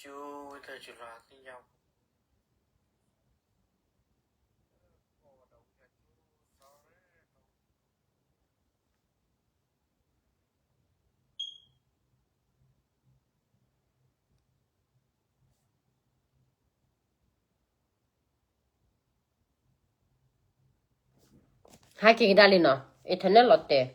ကၠိဝဲတၢ်ကၠိလီၤသ့ၣ်ညါ ဟဲက့ၤကဒါလံနီၤ internet လီၤတဲာ်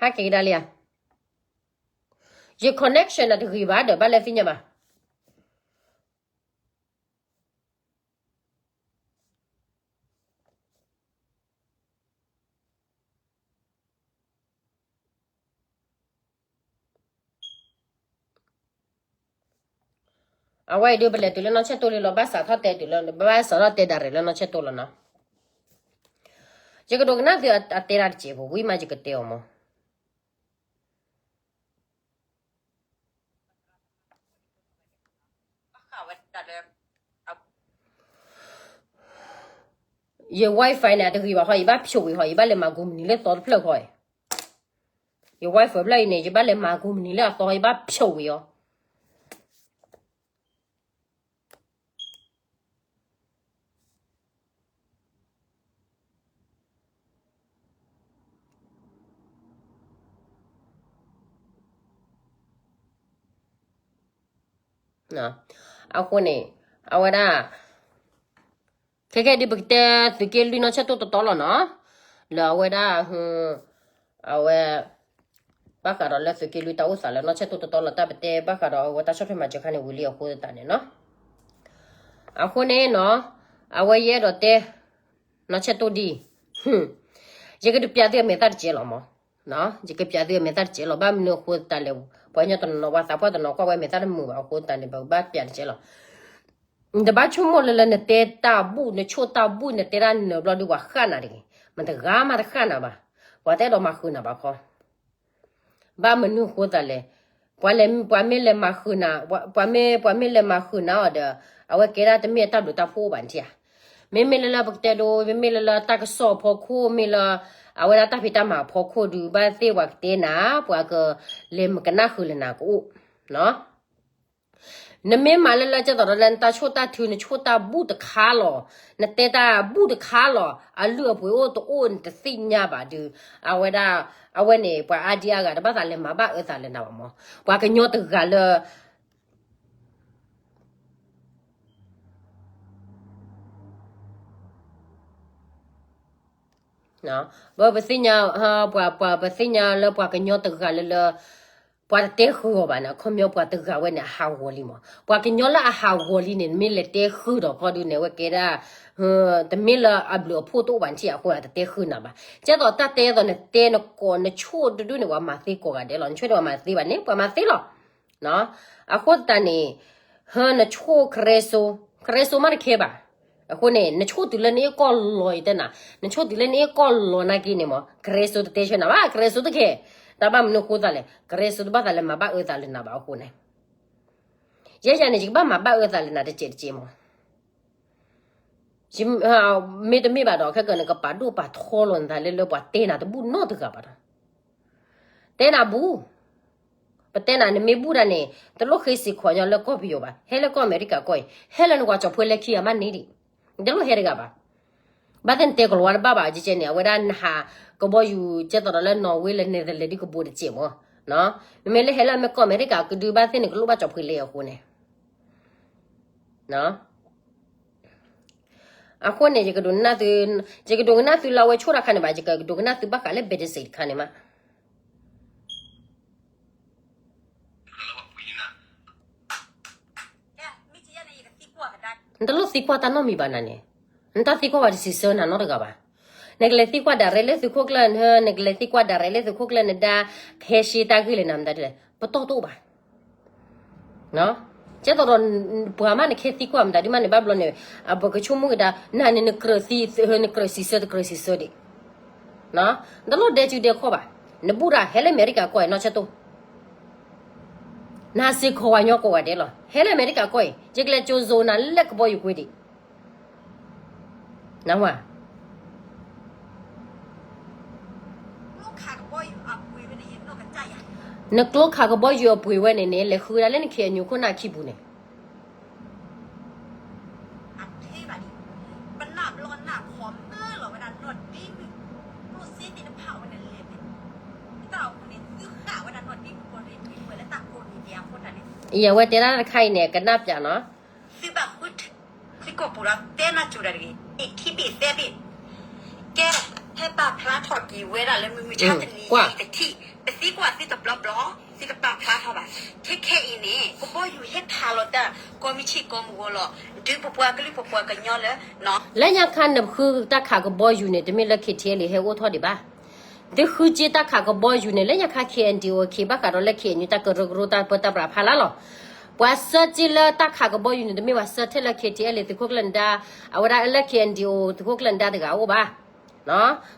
ဟဲက့ၤကဒါလံဧါ ယ connection န့ၣ်တဂ့ၤဘၣ်ဒီး ဘၣ်လဲၤသ့ၣ်ညါဘၣ် အဝဲအံၤဒုး ပလဲၤတုၤလၢနီၢ်ဆဲၣ်တိၢ်လံလီၤ ဘၣ်စးထီၣ်တဲတုၤလၢ ဘၣ်စးထီၣ်တဲဒၣ်ရဲၣ်လၢနီၢ်ဆဲၣ်တိၢ်လီၤနီၤ ယကဒိကနၣ်သုအတဲဒၣ်တစဲးဖိ ဝံၤမးယကတဲအီၤမး ယ wifi န့ၣ် အတဂ့ၤဘၣ်ဃီ ယဘၣ်ဖျိးဝံၤဃီ ယဘၣ်လဲၤမၤကိးမုၢ်နံၤလၢသီတဖျၢၣ်ဃီ ယ wifi ဖျၢၣ်အံၤန့ၣ် ယဘၣ်လဲၤမၤကိးမုၢ်နံၤလၢအသီ ယဘၣ်ဖျိးဝံၤအီၤ အဃိန့ၣ် အဝဲဒၣ် ခဲကဲဒ်ပကတဲသုးက့လွံၢ်နီၢ်ဆဲၣ်တိၢ်တတီလီၤနီၤ လၢအဝဲဒၣ် အဝဲ ဘၣ်ဃးဒီးလၢသုးက့လွံၢ်တၢ်အိၣ်သးလၢနီၢ်ဆဲၣ်တိၢ်တတီလီၤ တၢ်ပတဲဘၣ်ဃးဒီးအဝဲတၢ်ဆီၣ်ထွဲမၤစၢၤခါန့ၣ်ဝံၤလံအဃိသတးန့ၣ်နီၤ အဃိန့ၣ်နီၤ အဝဲယအဲၣ်ဒိးတဲ နီၢ်ဆဲၣ်တိၢ်ဒ်အံၤ ယကဒုးပျးသုအမဲာ်သၣ်တစဲးလီၤမး ယကပျးသုအမဲာ်သၣ်တစဲးလီၤ ဘၣ်မနုၤအဃိသတးလဲၣ် ပှၤကညီတနီၤနီၤ ပှၤသးပှၢ်တနီၤကွၢ်ဝဲမဲာ်သၣ်တမုာ်ဘၣ်အဃိသတးန့ၣ် ပဘၣ်ပျးတစဲးလီၤ နတဘၣ်ဆိကမိၣ်လၢလၢနတဲတၢ်ဘူၣ် နဆိၣ်တၢ်ဘူၣ် နတဲတၢ်နၢၤဘျီဒုး ပှၤဃၣ်နၤတဂ့ၤ မတဂၤမးတဃၣ်နၤဘၣ် ပှၤတအဲၣ်ဒိးမၤဃုာ်နၤဘၣ်ခီ ဘၣ်မနုၤအဃိသတးလဲၣ် ပှၤလဲၤ ပှၤမ့ၢ်လဲၤမၤဃုာ်နၤ ပှၤမ့ၢ် ပှၤမ့ၢ်လဲၤမၤဃုာ်နၤအီၤဒီး အဝဲကဲဒၣ်တမ့ၢ်အတၢ်ဘျုးတၢ်ဖှိၣ်အိၣ်ဘၣ်နထံၣ်ဧါ မ့မ့ၢ်လၢလၢပကတဲဒိ မ့မ့ၢ်လၢလၢတၢ်ကစီၣ်အဖီခိၣ် မ့ၢ်လၢ အဝဲဒၣ်တၢ်ဖံးတၢ်မၤအဖီခိၣ်ဒုး ဘၣ်သ့ၣ်ပှၤကတဲနၤ ပှၤကလဲၤမုၢ်ကနၣ်ဃုာ်လၢနၤကအိၣ် နမ့ၢ်မၤလၢလၢကဲသိးဒီးလၢနတၢ်ဆိၣ်တၢ်ထု နဆိၣ်တၢ်ဘူၣ်တခါလီၤ နတဲတၢ်ဘူၣ်တခါလီၤ အလုၢ်အပှ့ၤအိၣ်တအိၣ်နတသ့ၣ်ညါဘၣ်ဒုး အဝဲဒၣ် အဝဲန့ၣ် ပှၤအါဒံအါဂၤတဘၣ်သးလဲၤမၤဘၣ်အၢသးလၢနၤဘၣ်မး ပှၤကညီတဂၤလၢ ပသ့ၣ်ညါ ပှၤ ပှၤပသ့ၣ်ညါလၢပှၤကညီတဂၤလၢလၢ ပှၤတတဲဃုာ်အီၤဘၣ်န့ၣ် အခီပညီပှၤတဂၤဝဲန့ၣ် အဟးဂီၤလံမး ပှၤကညီလၢအဟးဂီၤလံန့ၣ် နမ့ၢ်လဲၤတဲဃုာ်ဒီးခီဒုးန့ၣ် အဝဲကဲဒၣ် တမ့ၢ်လၢအဘျုးအဖှိၣ်တအိၣ်ဘၣ်နထံၣ်အဃိ အတတဲဃုာ်နၤဘၣ် ကဲသိးတၢ်တဲသိးနတဲနကိးနဆိၣ်တဒုန့ၣ် ပှၤမၤသ့ကိးဂၤဒဲးလီၤ နဆိၣ်န့ၣ်ပှၤမၤသ့ဘၣ်န့ၣ် ပှၤမၤသ့လီၤ အဃိသတးန့ၣ် ဟၢနဆိၣ်ခရ့စိ ခရ့စိမးတခဲဘၣ် အဃိန့ၣ် နဆိၣ်တုၤလၢနအ့ၣ်ကီၢ်လီၤယတဲနၤ နဆိၣ်တုၤလၢနအ့ၣ်ကီၢ်လီၤနာ်က့န့ၣ်မး ခရ့စိတတဲဆၢနၤဘၣ် ခရ့စိတခဲ တၢ်ဘၣ်မနုၤအဃိသတးလဲၣ် ခရ့စိတဘၣ်သးလဲၤမၤဘၣ်အၢသးလၢနၤဘၣ်အဃိန့ၣ် ယဲယၤန့ၣ် ယကဘၣ်မၤဘၣ်အၢသးလၢနၤတစဲးတစဲးမး မ့တမ့ၢ်ဘၣ်ဒီး ခဲကနကပာ်ဒိၣ်ပာ်ထီလီၤနသးလၢလၢပှၤတဲနၤတဘူၣ်နီတဂၤဘၣ်ဒီး တဲနၤဘူၣ် ပတဲနၤ နမ့ၢ်ဘူၣ်တၢ်န့ၣ် တလိၣ်ဃ့စ့ၢ်ကီးညီလၢကီၢ်ပယီၤဘၣ် ဟဲလၢကီၢ်အမဲရကၤကီၢ်အံၤ ဟဲလၢနဝၤကၠီၤဖှ့လၢခံဂၤမးန့ၣ်ဒံး တလိၣ်ဟဲတဂၤဘၣ် ဘၣ်သ့ၣ်နတဲကလီၤဝါတဘၣ်ဘၣ် ကဲကဲန့ၣ် အဝဲဒၣ်နဟးကဘီယူၤ ကဲသိးဒီးလၢ Norway လၢ Netherlands ဒ်ကဘိးတစဲးမး မ့မ့ၢ်လၢဟဲလၢအမဲကီၢ်အမဲရကၤကဒုဘၣ်သ့ၣ်နကလိၣ်ဘၣ်ကၠီၤဖှ့လၢအဃိန့ၣ် အဃိန့ၣ် ယကဒိးကနၣ်သု ယကဒိးကနၣ်သုလၢအဝဲဆိၣ်တၢ်ခါန့ၣ်ဘၣ် ယကဒိးကနၣ်သုဘၣ်ဃးလၢ ဘဲးတစံး တခါန့ၣ်မး နတလိၣ်သံကွၢ်တၢ်နီတမံၤဘၣ်နၤန့ၣ် နတၢ်သံကွၢ်ဘၣ်တစံးဆၢနၤနီတဂၤဘၣ် နကလဲၤသံကွၢ်ဒၣ်ရဲၣ်လၢသုးခိၣ်ကျၢၢ်, နကလဲၤသံကွၢ်ဒၣ်ရဲၣ်လၢသုးခိၣ်ကျၢၢ်နဒါ ဟဲရှ့တၢ်ဂ့ၢ်လဲၣ်နၤမတၤဒ်လဲၣ်, ပတီၢ်တအိၣ်ဘၣ်. ကဲသိးဒီး ပှၤမးနကဟဲသံကွၢ်မတၤဒ်မးန့ၣ် ဘၣ်ဘျီန့ၣ် ပကဆိကမိၣ်ကဒါ နၤန့ၣ် နကြၢးသံ, နကြၢးစံးဆၢတကြၢးစံးဆၢဒံး, တလိၣ်ဒဲစုဒဲခီၣ်ဘၣ်. နဘူးဒၣ်ဟဲလၢအမဲရကၤကီၢ်အံၤ နီၢ်ဆၢတိၢ်, နစ့ၢ်ကီးဝဲညီကိးဂၤဒဲးလီၤ. ဟဲလၢအမဲရကၤကီၢ်အံၤ ယကလဲၤကၠိၤစိၤနၤလၢကဘီယူၤကွ့ဒံး နဝၤ နကျိခးကဘီယူၤအပှ့ၤဝဲန့ၣ်န့ၣ် လဲၤဃုဒၣ်လၢန ခ့ၣ်အဲၣ်ယူၣ် ခိၣ်နၢ်ခံပူၤန့ၣ်, အဝဲတဲဒၣ်တခါအံၤန့ၣ် ကနၣ်ပၠးနီၤ သုဘၣ်ဃုထံကီၢ်ပူၤဒီးတဲနၢ်စူၤဒၣ်တဂ့ၤ, အံၤခံဘ့ၣ်သၢဘ့ၣ်, ကဲ, ဟဲပာ်ဖျါထီၣ်က့ၤဝဲဒၣ်လၢမုၢ်မဆါတနံၤအံၤတထံၣ်, ပသံကွၢ်သုတဘျီဘျီ, သုတပာ်ဖျါထီၣ်ဘၣ်. ခဲခဲအံၤန့ၣ် ကဘီယူၤဟဲခးလီၤတၢ် ကီမံၤဆံၣ်ကီမံၤဂီၤလီၤ, ဒုးပပှၤကလုာ်ပပှၤကညီလၢ လၢညါခါနဃုတၢ်ခးကဘီယူၤန့ၣ် တမ့ၢ်လၢ ခ့ၣ်ထံၣ်အဲၣ်လ့ၣ် ဟဲအိၣ်ထီၣ်ဒံးဘၣ်. သုဃုက့တၢ်ခးကဘီယူၤန့ၣ် လၢညါခါ ခ့ၣ်အဲၣ်ယူၣ် ခ့ၣ်ဘၣ်ဃးဒီးလၢ ခ့ၣ်အဲၣ်ယူၣ် တၢ်ကရၢကရိတၢ်ပၢတၢ်ပြးဖးလၢ်လီၤ. ပှၤဆှၢက့လၢတၢ်ခးကဘီယူၤန့ၣ် တမ့ၢ်ပှၤဆှၢထဲလၢ ခ့ၣ်ထံၣ်အဲၣ်လ့ၣ် သုးခိၣ်ကျၢၢ်နဒါ, အဝဲဒၣ်လၢ ခ့ၣ်အဲၣ်ယူၣ် သုးခိၣ်ကျၢၢ်နဒါတဂၤအိၣ်ဘၣ်.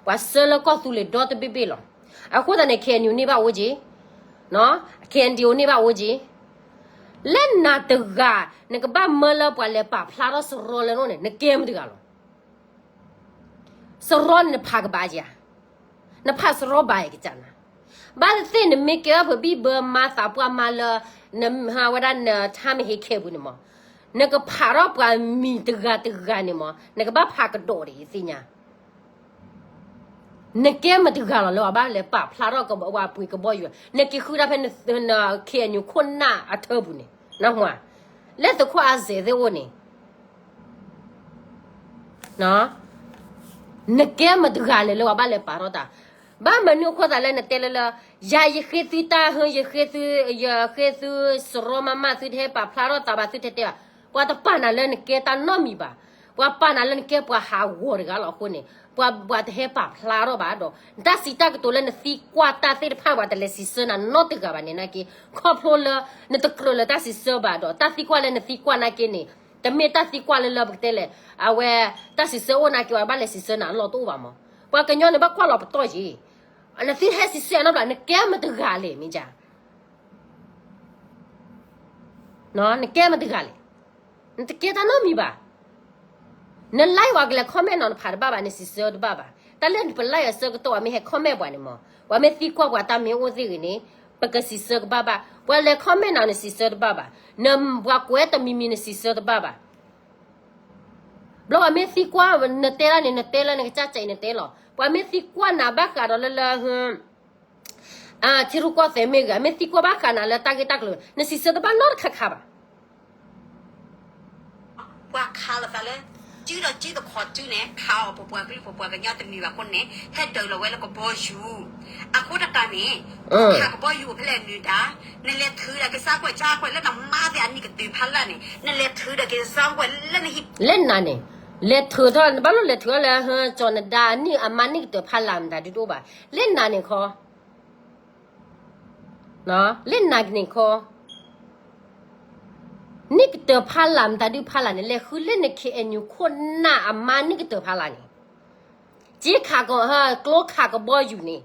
ပှၤဆှၢလၢကီၢ်သူလ့ၤဒီတဘ့ၣ်ဘ့ၣ်လီၤ. အဃိသတးန့ၣ် ခ့ၣ်အဲၣ်ယူၣ်န့ၢ်ဘၣ်အိၣ်က့, ခ့ၣ်အဲၣ်ယူၣ်န့ၢ်ဘၣ်အိၣ်က့, လၢနၤတဂၤ နကဘၣ်မၢလၢပှၤလဲၤပာ်ဖျါထီၣ်စရီလၢနအိၣ်န့ၣ် နကဲမတဂၤလီၤ. စရီန့ၣ်နဖးကဘၣ်ဧါ, နဖးစရီဘၣ်အံၤကစၢ်နၤ, ဘၣ်သ့ၣ်နမ့ၢ်ကဲထီၣ်ဖုးဘံၣ်ဘၢမါသးပှၢ်မါလၢ နဟးဝဲဒၣ်နထါမ့ၢ်ဟ့ခဲပူၤန့ၣ်မး, နကဖးထီၣ်ပှၤမံၤတဂၤတဂၤန့ၣ်မး နကဘၣ်ဖးကဒီးဒံးသ့ၣ်ညါ နကဲမတဂၤလီၤလၢပှၤဘၣ်လဲၤပာ်ဖျါထီၣ်ပှၤပှ့ၤကဘီယူၤ, နက့ၤဃုဒၣ်ဖဲ ခ့ၣ်အဲၣ်ယူၣ် ခိၣ်နၢ်အထၢပူၤန့ၣ်, လၢသုးခိၣ်အစဲးသ့ၣ်အိၣ်န့ၣ် နကဲမတဂၤလဲၣ်လၢပှၤဘၣ်လဲၤပာ်ထီၣ်တၢ်, ဘၣ်မနုၤအဃိသတးလၢနတဲလၢလၢ ယၤယဃ့သုတၢ်ဟၢ ယဃ့သု, ယဃ့သုစရီမးမး သုတဟဲပာ်ဖျါထီၣ်သးဘၣ် သုတဟဲတဲဘၣ်, ပှၤတပာ်နၤလၢနကဲတၢ်နီတမံၤဘၣ်, ပှၤပာ်နၤလၢနကဲပှၤဟးဂီၤတဂၤလီၤအဃိန့ၣ်, ပှၤ, ပှၤတဟဲပာ်ဖျါထီၣ်ဘၣ်ဒီး တၢ်စံးတၢ်ကတိၤလၢနသံကွၢ်တၢ်သ့ၣ်တဖၣ် ပှၤတလဲၤစံးဆၢနၤနီတဂၤဘၣ်န့ၣ်နာ်က့, ခီဖျိလၢ နတကြၢးလၢတၢ်စံးဆၢဘၣ်ဒီး တၢ်သံကွၢ်လၢနသံကွၢ်နာ်က့န့ၣ် တမ့ၢ်တၢ်သံကွၢ်လၢလၢပကတဲလဲၣ်, အဝဲ တၢ်စံးဆၢအိၣ်နာ်က့ ပှၤဘၣ်လဲၤစံးဆၢနၤအလီၢ်တအိၣ်ဘၣ်မး, ပှၤကညီန့ၣ်ဘၣ်ကွၢ်လီၤပတီၢ်ယံၤ, နသုဟဲစံးဆၢနီတဘျီ နကဲမတဂၤလဲၣ် မ့ၢ်ဧါ နကဲမတဂၤလဲၣ်, နတကဲတၢ်နီတမံၤဘၣ်, န like ပှၤကလဲၤ comment နီၤ နဖးတဘၣ်ဘၣ် နစံးဆၢတဘၣ်ဘၣ်, တၢ်လၢပ like အဆၢကတီၢ် ပှၤမ့ၢ်ဟဲ comment ပှၤန့ၣ်မး ပှၤမ့ၢ်သံကွၢ်ပှၤတၢ်မ့ၢ်အိၣ်သ့ၣ်ဂ့ၤန့ၣ် ပကစံးဆၢကဘၣ်ဘၣ်, ပှၤလဲၤ comment နီၤ နစံးဆၢတဘၣ်ဘၣ်, နပှၤကွဲးတမံၤမံၤ နစံးဆၢတဘၣ်ဘၣ်, ဘျီပှၤမ့ၢ်သံကွၢ် နတဲလၢန့ၣ် နတဲလၢနကစၢ်စဲးအံၤ နတဲလီၤ, ပှၤမ့ၢ်သံကွၢ်နၤဘၣ်ဃးဒီးလၢလၢ ထံရူၢ်ကီၢ်သဲးမ့ၢ်ဂ့ၤ မ့ၢ်သံကွၢ်ဘၣ်ဃးနၤလၢတၢ်ဂ့ၢ်တၢ်ကျိၤ နစံးဆၢတဘၣ်နီတခါခါဘၣ်. ပှၤခးလိာ်သးလၢ စုဒီးစုသခီစုန့ၣ် ခးအီၤ ပပှၤကလုာ်ပပှၤကညီတမံၤဘၣ်အဃိန့ၣ် ဟဲဒုးလီၤဝဲလၢကဘီယူၤ, အဃိတၢ်န့ၣ် ခးကဘီယူၤအိၣ်ဖဲလဲၣ်နုၤဒါ, နလဲၤထုးဒီးက့ၤစၢ်ကွဲး ကၢ်ကွဲးလၢနမါသ့ၣ်အနံၣ်ကတၢၢ်ဖးလၢ်န့ၣ် နလဲၤထုးဒီးက့ၤစၢ်ကွဲးလၢနဟံၣ် လၢနၤန့ၣ် လဲၤထုးထီၣ် နဘၣ်လိၣ်လဲၤထုးထီၣ်လၢ ကၠီၤနဒါအနံၣ်အမါနံၣ်ကတၢၢ်ဖးလၢ်မတၤဒုတအိၣ်ဘၣ်, လၢနၤန့ၣ်ခီ လၢနၤန့ၣ်ခီ နံၣ်ကတၢၢ်ဖးလၢ်မတၤဒုဖးလၢ်န့ၣ် လဲၤဃုလၢန ခ့ၣ်အဲၣ်ယူၣ် ခိၣ်နၢ်အမါနံၣ်ကတၢၢ်ဖးလၢ်န့ၣ်, က့ခးက ကျိခးကဘီယူၤန့ၣ်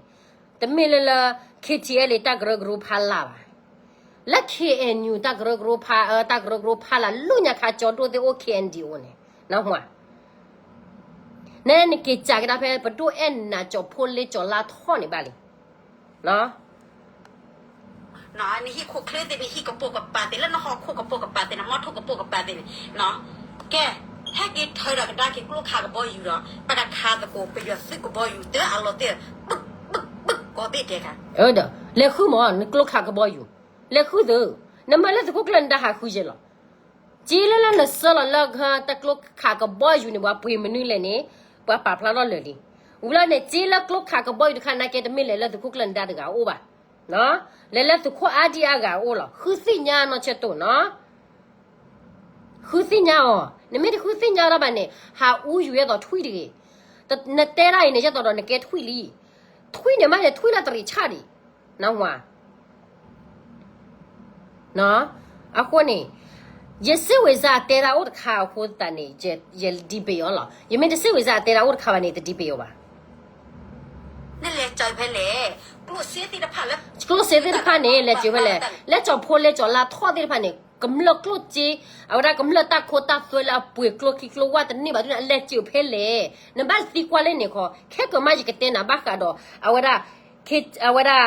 တမ့ၢ်လၢလၢ ခ့ၣ်ထံၣ်အဲၣ်လ့ၣ် တၢ်ကရၢကရိဖးလၢ်ဘၣ်, လၢ ခ့ၣ်အဲၣ်ယူၣ် တၢ်ကရၢကရိဖး တၢ်ကရၢကရိဖးလၢ် လၢညါခါကၠီဒိၣ်သ့ၣ်အိၣ် ခ့ၣ်အဲၣ်ယူၣ် န့ၣ် နမ့ၢ် နက့ၤစးကဒါဖဲ ပဒိၣ်အဲၣ်နၤ ကၠီဖီလ့ ကၠီလါထီၣ်န့ၣ်ဘၣ်လံ နဟံၣ်ခိၣ်ချၢသ့ၣ် နဟံၣ်ကပိာ်ကပၤသ့ၣ် လၢနဟီၣ်ခိၣ်ကပိာ်ကပၤသ့ၣ် နမီထိၣ်ကပိာ်ကပၤသ့ၣ်န့ၣ်, ကဲ, ဟဲက့ၤထုးဒီးကဒါက့ၤကျိခးကဘီယူၤဒီး ပကခးသကိး ပယီၤသုးကဘီယူၤ တၢ်အလီၤတဲာ် ဘုၣ်ဘုၣ်ဘုၣ် ကိးဘ့ၣ်တဲခါ, ဒီး လဲၤဃုမး နကျိခးကဘီယူၤ, လဲၤဃုသ့, နမ့ၢ်လၢသုးခိၣ်ကျၢၢ်နဒါဟးဃုယဲၢ်လီၤ က့လၢလၢနဆှၢလီၤလၢ တၢ်ကျိခးကဘီယူၤန့ၣ် ပှၤပှ့ၤမနုၤလဲၣ်န့ၣ် ပှၤပာ်ဖျါထီၣ်လၢာ်လံ. ဝံၤလီၤန့ၣ် က့လၢကျိခးကဘီယူၤတခါနာ်က့ တမ့ၢ်လဲၤလၢသုးခိၣ်ကျၢၢ်နဒါတဂၤအအိၣ်ဘၣ်. လဲၤလၢသုးခိၣ်အါဒံအါဂၤအအိၣ်လီၤ. ဃုသ့ၣ်ညါနီၢ်ဆၢတိၢ်နီၤ. ဃုသ့ၣ်ညါအီၤ, နမ့ၢ်တဃုသ့ၣ်ညါထီၣ်ဘၣ်န့ၣ် ဟးအူယူၤဝဲသိးထွံၣ်တဂ့ၤ. နတဲဒၣ်အံၤန့ၣ် ယဲသိးဒီးနကဲထွံၣ်လံ. ထွံၣ်န့ၣ်မးန့ၣ် ထွံၣ်လၢတရံးဆၣ်ဒံး, နၢ်ဟူဧါ. အဃိန့ၣ် ယစ့ၢ်ဝဲစၢ်အတဲဒၣ်အိၣ်တခါအဃိသတးန့ၣ် ယ debate အီၤလီၤ. ယမ့ၢ်တစ့ၢ်ဝဲစၢ်အတဲဒၣ်အိၣ်တခါဘၣ်န့ၣ် တ debate အီၤဘၣ်. နလဲၤကၠီၤဖဲလဲၣ်, ကျိၣ်စ့သ့ၣ်တဖၣ်လၢ ကျိၣ်စ့သ့ၣ်တဖၣ်န့ၣ် လဲၤစၢၤဖဲလဲၣ်, လၢကၠီၤဖိလဲၤကၠီၤလါထီၣ်သ့ၣ်တဖၣ်န့ၣ် ကမျၢၢ်ကျိၣ်စ့, အဝဲဒၣ်ကမျၢၢ်တၢ်ခိတၢ်သွဲလၢအပှ့ၤကျိချံကျိဝၣ်တန့ၢ်ဘၣ်ဒ်န့ၣ် အလဲၤစၢၤဖဲလဲၣ်. နဘၣ်သံကွၢ်လၢန့ၣ်ခီ, ခဲကမၣ်ယကတဲနၤဘၣ်ဃးဒီး အဝဲဒၣ် အဝဲဒၣ်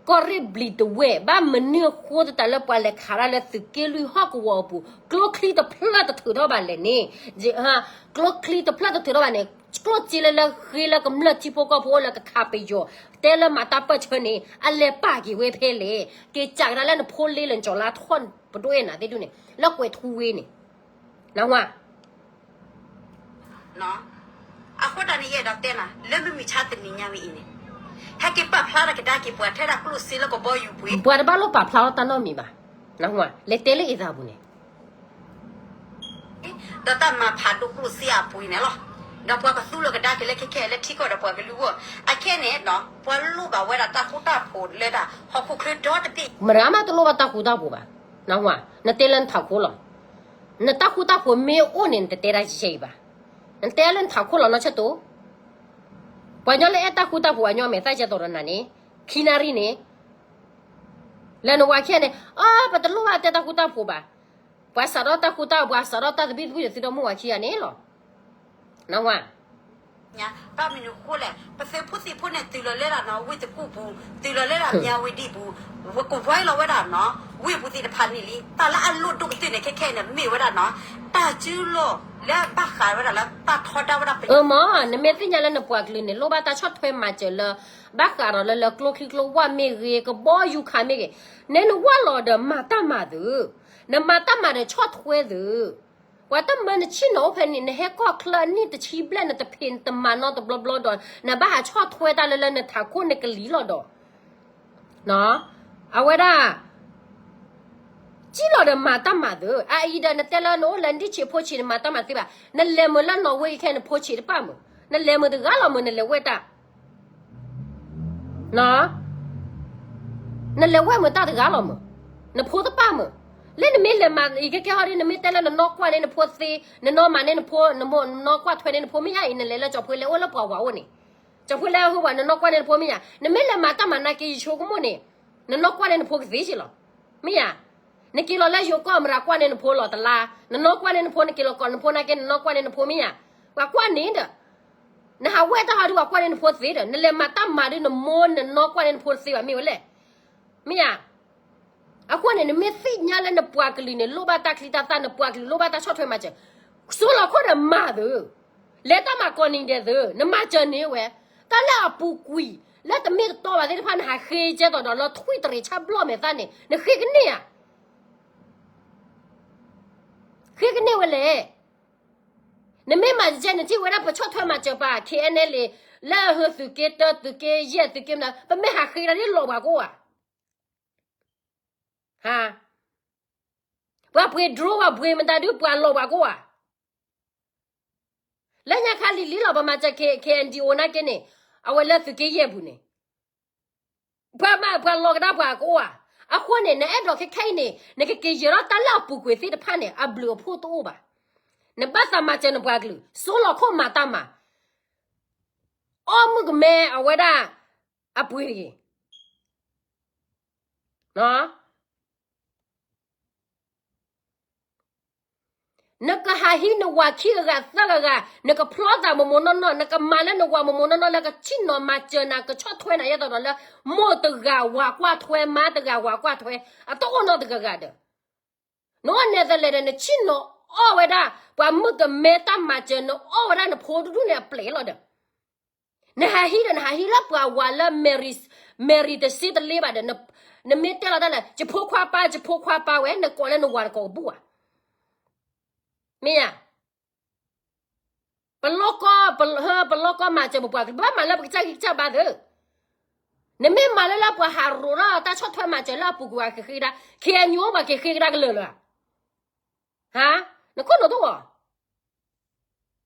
ကီၢ်ရ့ၣ်ဘျံးတဝဲၢ် ဘၣ်မနုၤအဃိသတးလၢပှၤလဲၤခးတၢ်လၢသုးက့လွံၢ်ဟီၣ်ကဝီၤအပူၤ ကျိချံတဖျၢၣ်တထုးထီၣ်ဘၣ်လဲၣ်န့ၣ်, ကျိချံတဖျၢၣ်တထုးထီၣ်ဘၣ်န့ၣ်, ကျိၣ်စ့လၢလၢဃ့လၢကမျၢၢ်ထံဖိကီၢ်ဖိအိၣ်လၢကခးပယီၤ တဲလၢမၤတၢ်ပၢၢ်ဆၢန့ၣ် အလဲၤပာ်က့ၤဝဲဖဲလဲၣ်. က့ၤစးကဒါလၢနဖိလ့လၢနကၠီၤလါထီၣ် ပဒိၣ်အဲၣ်နၤသ့ၣ်ဒူၣ်န့ၣ် လၢကွဲးထူဝ့န့ၣ်, နၢ်ဟူဧါ. အဃိတၢ်န့ၣ်ယအဲၣ်ဒိးတဲနၤ လၢမုၢ်မဆါတနံၤညါဝဲအံၤန့ၣ်, ဟဲက့ၤပာ်ဖျါထီၣ်ကဒါက့ၤပှၤထဲဒၣ်ကျိၣ်စ့လၢကဘီယူၤပှ့ၤ, ပှၤတဘၣ်လိၣ်ပာ်ဖျါထီၣ်တၢ်နီတမံၤဘၣ်, နၢ်ဟူဧါ, လဲၤတဲလၢအံၤသးပူၤန့ၣ် ဒီးတၢ်မၤဖးဒိၣ်ကျိၣ်စ့အပှ့ၤန့ၣ်လီၤ. ဒီးပှၤကသူလီၤကဒါက့ၤလၢခဲခဲလၢထံကီၢ်ဒီးပှၤကလုာ်အဂီၢ်, အခဲန့ၣ် ပှၤလိၣ်ဘၣ်ဝဲဒၣ်တၢ်ဃူတၢ်ဖိးလၢဒၣ်ဟီၣ်ခိၣ်ချၢဒီတဘ့ၣ်, မတၤမးတလိၣ်ဘၣ်တၢ်ဃူတၢ်ဖိးဘၣ်, နၢ်ဟူဧါ, နတဲလၢနထးခိၣ်လီၤ. နတၢ်ဃူတၢ်ဖိးမ့ၢ်အိၣ်န့ၣ် နတတဲဒၣ်ယဲအံၤဘၣ်. နတဲလၢနထးခိၣ်လီၤနီၢ်ဆၢၣ်တိ, ပှၤကညီလၢအဲၣ်တၢ်ဃူတၢ်ဖိးအညီမဲာ်သၣ်ကဲသိးဒီးနၤန့ၣ်, ခံနၣ်ရံၣ်န့ၣ် လၢနဝၤခံဂၤန့ၣ်, အၢ ပတလိၣ်ဘၣ်တဲတၢ်ဃူတၢ်ဖိးဘၣ်. ပှၤစးထီၣ်တၢ်ဃူတၢ်ဖိး ပှၤစးထီၣ်တၢ်သဘံၣ်သဘုၣ်ဒီးသုဒီမိၢ်ဝၤခံဂၤန့ၣ်လီၤ. နၢ်ဟူဧါ. ဘၣ်မနုၤအဃိလဲၣ်, ပသုးဖိသံၣ်ဖိန့ၣ် တုၤလီၤလၢဒၣ်နီၣ် ဝ့ၢ်တကူၣ်ပူၤ, တုၤလီၤလၢဒၣ်မၠၣ်ဝတံၣ်ပူၤ, ကဝဲလီၤဝဲဒၣ်နီၣ် ဝ့ၢ်ပူၤသ့ၣ်တဖၣ်န့ၣ်လံ. တၢ်လၢအလိၣ်ဒိၣ်ကတၢၢ်န့ၣ် ခဲခဲအံၤန့ၣ် မ့ၢ်ဝဲဒၣ်နီၣ် တၢ်စုလီၢ်လၢဘၣ်ဃးဝဲဒၣ်လၢတၢ်ထီဒါဝဲဒၣ်ပယီၤ. အမ့ၢ် နမ့ၢ်သ့ၣ်ညါလၢနပှၤကလုာ်န့ၣ် လိၣ်ဘၣ်တၢ်ဆီၣ်ထွဲမၤစၢၤလၢ ဘၣ်ဃးဒီးလၢ လၢကျိချံကျိဝၣ်မ့ၢ်ဂ့ၤ, ကဘီယူၤခးမ့ၢ်ဂ့ၤ, နဲနဝၢ်လီၤဒီးမၤတၢ်မၤသုး, နမၤတၢ်မၤဒီးဆီၣ်ထွဲသုး. ပှၤတမၢနဆ့ၣ်နီၤအိၣ်ဖဲန့ၣ် နဟဲကီၢ်ချၢအနံၣ်တဆံဘျဲၣ် နတဖံးတမၤနီတဘျီဘျီဒီး နဘၣ်ဟးဆီၣ်ထွဲတၢ်လၢလၢနထးခိၣ်နကလံၤလီၤဒီး အဝဲဒၣ် စံၣ်လီၤဒီးမၤတၢ်မၤသုး, အအံၤဒီးနတဲလၢနအိၣ်လၢနဒံၣ်ဆံးဖိဆံး နမၤတၢ်မၤသ့ဘၣ်, နလဲၤမုာ်လၢနီၣ်ဝ့ၢ်ခဲ နဖိဆံးတပၣ်မုာ်, နလဲၤမုာ်တဂၤလီၤမုာ် နလဲၤဝဲတၢ် နလဲၤဝဲမုာ်တၢ်တဂၤလီၤမုာ်, နဖိတပၣ်မုာ်, လၢနမ့ၢ်လဲၤမၤ အံၤခဲကဲဟီဒ် နမ့ၢ်တဲလၢနနီၢ်ကွၢ်န့ၢ်နဖိသ့, နနီၢ်မၤန့ၢ်နဖိ, နနီၢ်ကွၢ်ထွဲန့ၢ်နဖိမ့ၢ်ဧါအံၤ နလဲၤလၢကၠီၤဖိလဲၤအိၣ်လၢပှၤဝၤအိၣ်န့ၣ်, ကၠီၤဖိလဲၤဟိဝၤ နနီၢ်ကွၢ်န့ၢ်နဖိမ့ၢ်ဧါ, နမ့ၢ်လဲၤမၤတၢ်မၤနၤက့ၤယဆိကမိၣ်န့ၣ်, နနီၢ်ကွၢ်န့ၢ်နဖိကသ့စ့ၢ်လီၤ, မ့ၢ်ဧါ, နက့ၤလီၤလၢယိၤကီၢ်မတၤကွၢ်န့ၢ်နဖိလီၤတလါ, နနီၢ်ကွၢ်န့ၢ်နဖိ နက့ၤလီၤကီးနဖိနာ်က့ နနီၢ်ကွၢ်န့ၢ်နဖိမ့ၢ်ဧါ, ပှၤကွၢ်န့ၣ်ဒီး နဟးဝဲတၢ်ဟီဒ်ပှၤကွၢ်န့ၢ်နဖိသ့ဒီး နလဲၤမၤတၢ်မၤဒ်နမိၢ်နနီၢ်ကွၢ်န့ၢ်နဖိသ့ဘၣ်မ့ၢ်ဝဲလဲၣ်, မ့ၢ်ဧါ, အဃိန့ၣ် နမ့ၢ်သ့ၣ်ညါလၢနပှၤကလုာ်န့ၣ် လိၣ်ဘၣ်တၢ်ချံတၢ်သၣ် နပှၤကလုာ်လိၣ်ဘၣ်တၢ်ဆီၣ်ထွဲမၤစၢၤ, စိလီၤခိၣ်ဒီးမၤသုး, လဲၤတၢ်မၤကိးနံၤဒဲးသုး နမၤစၢၤန့ၢ်ဝဲ, တၢ်လၢအပူၤကွံာ် လၢတမ့ၢ်တတီဘၣ်သ့ၣ်တဖၣ် နဟးဃ့ကဲသိးဒီးလၢထွံၣ်တရံးဆၣ်ဘျီၣ်မဲာ်သၣ်န့ၣ် နဃ့ကန့ၢ်ဧါ ဃ့ကန့ၢ်ဝဲလဲၣ်. နမ့ၢ်မၤကဲ နထံၣ်ဝဲဒၣ်ပဆီၣ်ထွဲမၤစၢၤပှၤ KNLA လၢအဟၢသုးက့တၢ သုးက့ယဲၢ် သုးက့မနုၤ ပမ့ၢ်ဟးဃ့တၢ်ဒ်လီၤပှၤကအိၣ်ဧါ. ဟါ, ပှၤပှ့ၤ drone ပှၤပှ့ၤမတၤဒုးပှၤလီၤပှၤကအိၣ်ဧါ. လၢညါခါလံၤလံၤလီၤ ပမၤစၢၤ K, KNDO နာ်က့န့ၣ်, အဝဲလၢသုးက့ယဲၢ်ပူၤန့ၣ် ပှၤမၤပှၤလီၤကဒါပှၤကအိၣ်ဧါ. အဃိန့ၣ် နအဲၣ်ဒိးခဲခဲအံၤန့ၣ် နကက့ၤယဲၤထီၣ်တၢ်လၢအပူၤကွံာ်သ့ၣ်တဖၣ်န့ၣ် အဘျုးအဖှိၣ်တအိၣ်ဘၣ်. နဘၣ်သးမၤစၢၤနပှၤကလုာ် စိလီၤခိၣ်မၤတၢ်မၤ အီၣ်မုၣ်ကမဲအဝဲဒၣ် အပှ့ၤတဂ့ၤ. နကဟးဟံးနဝၤခံဂၤဂၤသၢဂၤဂၤ, နကဖျီသးမိၢ်မိၢ်နီၢ်နီၢ်, နကမၤလၢနဝၤမိၢ်မိၢ်နီၢ်နီၢ် လၢကဆ့ၣ်နီၤမၤစၢၤနၤ ကဆီၣ်ထွဲနၤ ယဲသိးဒီးလၢ မိၢ်တဂၤဝၤကွၢ်ထွဲ မါတဂၤဝၤကွၢ်ထွဲ အတအိၣ်နီတဂၤဂၤဒီး နအိၣ်နဲသလဲဒီး နဆ့ၣ်နီၤအီၣ်ဝဲဒၣ် ပှၤမုၣ်ကမဲတၢ်မၤစၢၤ နအီၣ်ဝဲဒၣ်နဖိတဒူၣ်န့ၣ်အပျဲၢ်လီၤဒီး နဟးဟံးဒီး နဟးဟံးလၢပှၤဝၤလၢ Mary တစ့တလ့ဘၣ်ဒီး နမ့ၢ်တဲလီၤတၢ်လၢ ယဖိခွါပၢ် ယဖိခွါပၢ်ဝဲ နကိးလၢနဝၤတကိးကဘူၣ်ဧါ. မ့ၢ်ဧါ. ပလိၣ်ကီၢ် ပလိၣ်ကီၢ်မၤစၢၤပပှၤကလုာ် ဘၣ်မၤလၢပကစၢ်ဂံၢ်ကစၢ်ဘါသုး. နမ့ၢ်မၤလၢလၢပှၤဟးရိးထီၣ်တၢ်ဆီၣ်ထွဲမၤစၢၤလၢအပူၤကွံာ် ပှၤကဃ့ကဒါ KNU ပှၤကဃ့ကဒါကလၢာ်လၢၤဧါ. နခိၣ်နူာ်တအိၣ်ဧါ.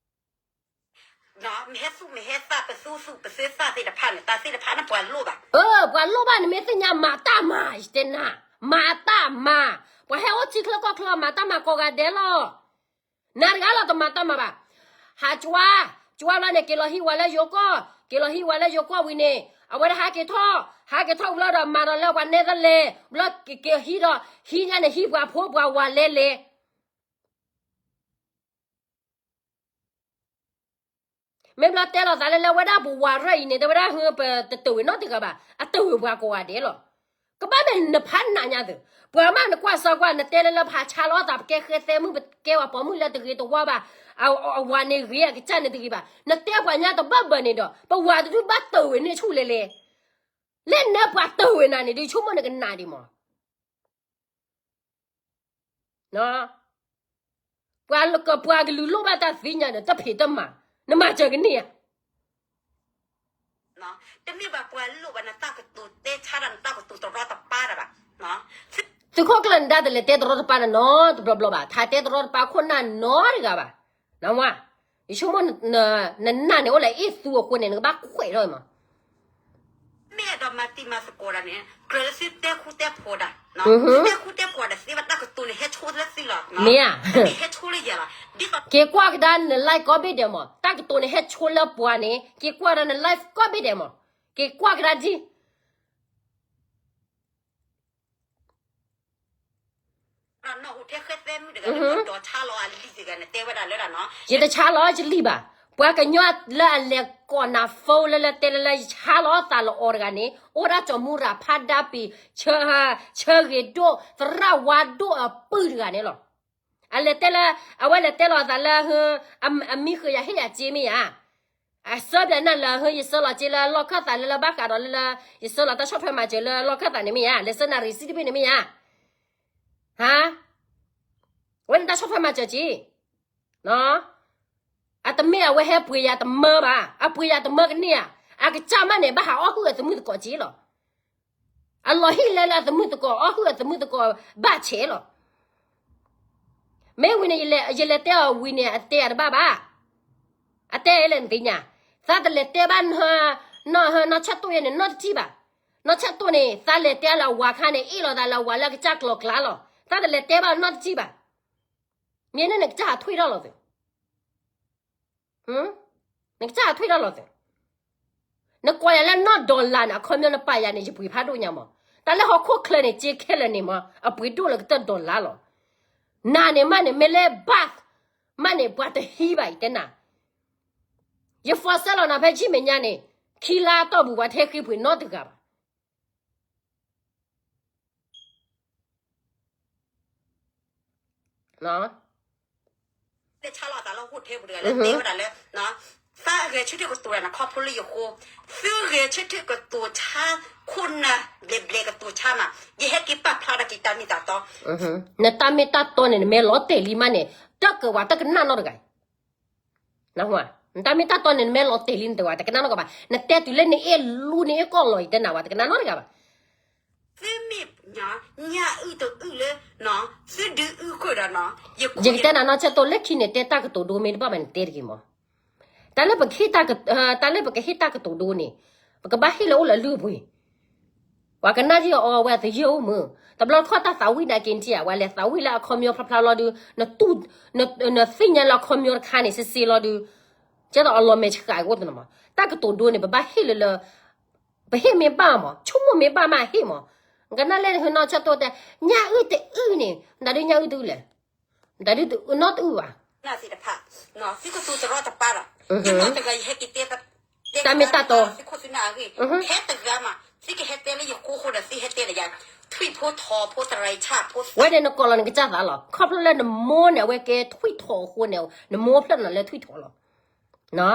မ့ၢ်ဟဲသူၣ်မ့ၢ်ဟဲသၣ် ပသူၣ်သူၣ်ပသူၣ်သၣ်သ့ၣ်တဖၣ်န့ၣ် တၢ်သ့ၣ်တဖၣ်န့ၣ် ပှၤလိၣ်ဘၣ်. အၢ ပှၤလိၣ်ဘၣ် နမ့ၢ်သ့ၣ်ညါ မၤတၢ်မၤ ယတဲနၤ, မၤတၢ်မၤ, ပှၤဟဲအိၣ်ထံချၢကီၢ်ချၢ မၤတၢ်မၤကိးဂၤဒဲးလီၤ. နၤတဂၤလီၤ တမၤတၢ်မၤဘၣ်. ဟးကွၢ်, ကွၢ်ဘျီန့ၣ် က့ၤလီၤဟံးဝဲလၢယိၤကီၢ်, က့ၤလီၤဟံးဝဲလၢယိၤကီၢ်ဝံၤန့ၣ် အဝဲဒၣ်ဟးက့ၤထီၣ်, ဟးက့ၤထီၣ်ဝံၤလီၤဒီး မၤဒီးလၢပှၤနဲသလဲၣ်, ဘျီက့ၤဟံးဒီး ဟံးညါန့ၣ် ဟံးပှၤဖိပှၤဝၤလဲလဲၣ်. မ့ၢ်ဘျီတဲလီၤသးလၢ လၢဝဲဒၣ်ပဝၤရၢၢ်အံၤန့ၣ် တဲဝဲဒၣ် ဟၢ ပတတၢၢ်ဝဲနီတဂၤဘၣ်, အတၢၢ်ဝဲပှၤကိးဂၤဒဲးလီၤ. ကဘၣ်မ့ၢ်နဖးနးညါသ့, ပှၤမးနကွၢ်စၢၤကွၢ် နတဲလၢလၢ ပှၤဆါလီၤအသး ပကဲဃဲသဲမုၣ် ပကဲပှၤပိာ်မုၣ်လၢတဂ့ၤတဝါဘၣ်, အဝၤန့ၣ်ဂ့ၤ အကစၢ်န့ၣ်တဂ့ၤဘၣ်, နတဲပှၤညါတဘၣ်ဘၣ်န့ၣ်ဒီး ပဝၤတဒုဘၣ်တၢၢ်ဝဲန့ၣ်ဆူၣ်လဲလဲၣ်. လၢနပှၤတၢၢ်ဝဲနၤန့ၣ် ဒုးဆိကမိၣ်နကနးဒံးမး ပှၤကလုာ်လိၣ်ဘၣ်တၢ်သ့ၣ်ညါဒီး တဖံးတမၤ, နမၤစၢၤကန့ၢ်ဧါ. တမ့ၢ်ဘၣ်ပှၤလိၣ်ဘၣ် နတၢ်ကတိၤတဲဆါတၢ် နတၢ်ကတိၤတရီတပါတၢ်ဘၣ်. သုးခိၣ်ကျၢၢ်နဒါတလဲၤတဲတရီတပါတၢ်နီ တဘျီဘျီဘၣ်, ထါတဲတရီတပါခိၣ်နၢ်နီတဂၤဘၣ်. နဝါ, ယဆိကမိၣ်နနၢ်န့ၣ်အိၣ်လၢအ့ၣ်သူအဃိန့ၣ် နကဘၣ်ခွဲးထီၣ်မး မ့ၢ်အဲၣ်ဒိးမၤတံၤမၤသကိးတၢ်န့ၣ် ကြၢးလၢသုတဲဃူတဲဖိးတၢ်, သုတဲဃူတဲဖိးတၢ်သ့ဘၣ် တၢ်ကတိၤန့ၣ်ဟဲဆိလၢသုလီၤ, မ့ၢ်ဧါ, ဟဲဆိလၢယၤလီၤ. က့ၤကွၢ်ကဒါန live ကိးဘ့ၣ်ဒဲးမး, တၢ်ကတိၤန့ၣ်ဟဲဆိလၢပှၤန့ၣ် က့ၤကွၢ်ကဒါန live ကိးဘ့ၣ်ဒဲးမး, က့ၤကွၢ်ကဒါဒ် ယတဆါလီၤယလံၣ်ဘၣ်, ပှၤကညီလၢအလဲၤကိးနၤ phone လၢလၢတဲလၢလၢယဆါလီၤသးလီၤအီၤတဂၤန့ၣ် အိၣ်ဒၣ်ကၠီၤမူရၤဖးဒါပံၤ ဆၢဂ့ၤဒိၣ် သရၣ်ဝါဒိၣ်အပုၢ်တဂၤန့ၣ်လီၤ. အလဲၤတဲလၢ အဝဲလဲၤတဲလီၤအသးလၢ အမံဃုာ်ယၤဟ့ၣ်ယၤစ့မ့ၢ်ဧါ. အဆၢဘျဲၣ်နၤလၢ ဟၢ ယဆှၢလီၤစ့လၢလီၢ်ခၢၣ်သးလၢလၢဘၣ်ဃးဒီးလၢလၢ ယဆှၢလီၤတၢ်ဆီၣ်ထွဲမၤစၢၤလၢလီၢ်ခၢၣ်သးန့ၣ်မ့ၢ်ဧါ, လဲၤဆှၢနၤ receipt တဘ့ၣ်န့ၣ်မ့ၢ်ဧါ. ဟါ, ဝဲန့ၣ်တၢ်ဆီၣ်ထွဲမၤစၢၤက့ၤ အတမ့ၢ်အဝဲဟဲပှ့ၤယၤတမၢဘၣ်, အပှ့ၤယၤတမၢကန့ၢ်ဧါ, အကစၢ်မးန့ၣ် ဘၣ်ဟးအီၣ်ဟုၣ်အသမုၢ်သကိးက့ၤလီၤ. အလီၤဟံၣ်လဲလၢအသမုၢ်သကိး အီၣ်ဟုၣ်အသမုၢ်သကိးဘၣ်ဆဲးလီၤ. မ့ၢ်ဝံၤန့ၣ် ယလဲၤတဲအီၤဝံၤန့ၣ် အတဲအတဘၣ်ဘၣ်. အတဲလဲၣ်နသ့ၣ်ညါ, သးတလဲၤတဲဘၣ် နီၢ်ဆၢတိၢ်ယဲန့ၣ် နီၢ်တထံၣ်ဘၣ်. နီၢ်ဆၢတိၢ်န့ၣ် သးလဲၤတဲလၢအဝၤခါန့ၣ် အ့ၣ်လိာ်သးလၢအဝၤလၢအကစၢ်ကျီၤကျါလီၤ. သးတလဲၤတဲဘၣ်နီၢ်တထံၣ်ဘၣ်. မ့ၢ်န့ၣ်နကစၢ်ဟးထွံၣ်ထီၣ်လီၤသ့ နကစၢ်ဟးထွံၣ်ထီၣ်လီၤသ့. နကိးယၤလၢနီၢ် dollar န့ၣ် အခီပညီနပာ်ယၤန့ၣ် ယပှ့ၤဖးဒိၣ်ညါမး. တၢ်လၢဟီၣ်ခိၣ်ချၢန့ၣ် စ့ခဲလၢာ်န့ၣ်မး အပှ့ၤဒိၣ်လၢကတၢၢ် dollar လီၤ. နၤန့ၣ်မးန့ၣ် မ့ၢ်လၢ ဘၣ် မးန့ၣ် ပှၤတဟံးဘၣ် ယတဲနၤ. ယ follow လီၤနၤဖဲ Gmail ညါန့ၣ် ခံလါအတီၢ်ပူၤ ပှၤတဟဲဃ့ပှ့ၤနီတဂၤဘၣ်. တဲဆါလီၤအသးလၢဟိၣ်ထဲပူၤတဂၤလၢတဲဝဲဒၣ်လၢ သးဂဲၤဆၢထၢၣ်ကတိၤတၢ်န့ၣ် ခီဖျိလၢယဃိ, သုဂဲၤဆၢထၢၣ်ကတိၤဆါခိၣ်နၢ်ဘျဲးဘျဲးကတိၤဆါမး, ယဟဲက့ၤပာ်ဖျါဒၣ်က့ၤတၢ်မ့ၢ်တၢ်တီ. နတၢ်မ့ၢ်တၢ်တီန့ၣ် နမ့ၢ်လီၤတဲာ်လံမးန့ၣ် တၢ်ကဝၤတကနၣ်နီတဂၤ နတၢ်မ့ၢ်တၢ်တီန့ၣ် နမ့ၢ်လီၤတဲာ်လံ နတဝၤတကနၣ်နီတဂၤဘၣ်. နတဲတုၤလၢနအ့ၣ်လူန့ၣ် အ့ၣ်ကီၢ်လီၤ ယတဲနၤဝဲ တကနၣ်နီတဂၤဘၣ်. သုမ့ၢ်ညါအုၣ်တအုၣ်လၢ သုဒုးအုၣ်ဃုာ်ဒီး ယကတဲနၤနီၢ်ဆၢတိၢ် လၢခံန့ၣ် တဲတၢ်ကတိၤဒိမ့ၢ်တဘၣ်ဘၣ်န့ၣ် တဲတဂ့ၤမး. တၢ်လၢပကဟ့ၣ်တၢ်ကတိၤဒိန့ၣ် ပကဘၣ်ဟ့ၣ်လၢအိၣ်လၢအလုၢ်အပှ့ၤ ပှၤကနၣ်ထံၣ်အီၤဝဲသယုၢ်အိၣ်မုၢ်, တဘျီတခီၣ်တၢ်သးဝံၣ်နာ်က့ၤထံၣ်ဧါ, ပှၤလဲၤသးဝံၣ်လၢအခီပညီဖျါဖျါလီၤဒုး, နတူၢ်, နသ့ၣ်ညါလၢအခီပညီတခါန့ၣ် စ့စ့လီၤဒုး, ကဲသိးအလီၤမဲာ်ဆှးကအိၣ်တနီၤမး. တၢ်ကတိၤဒိန့ၣ် ပဘၣ်ဟ့ၣ်လၢလၢ, ပဟ့ၣ်မ့ၢ်ဘၣ်မး, ဆိကမိၣ်မ့ၢ်ဘၣ်မးဟ့ၣ်မး. ကနၣ်လဲၣ်ဟဲနီၢ်ဆၢတိၢ်တဲ, ညၣ်အုၣ်တအုၣ်န့ၣ် နတၢ်ဒုးညၣ်အုၣ်တအုၣ်လဲၣ်, နတၢ်ဒုးနီတအုၣ်ဘၣ်. သ့ၣ်တဖၣ်, သုကသူတရီတပါဒီး, တၢ်မ့ၢ်တၢ်တီ, သုခိၣ်သုနၢ်အဂ့ၢ်, ဟဲတဂၤမး, သုကဟဲတဲလၢယဃိဃိဒီး သုဟဲတဲဒီးယၤ, ထွံၣ်ဖိထိးဖိတရံးဆၣ်ဖိ, ဝဲန့ၣ်နကိးလီၤနကစၢ်သးလီၤ. ခီဖျိလၢနမိၢ်န့ၣ် အဝဲကဲထွံၣ်ထိးအဃိန့ၣ် နမိၢ်ဖျၢၣ်နၤလၢထွံၣ်ထိးလီၤ.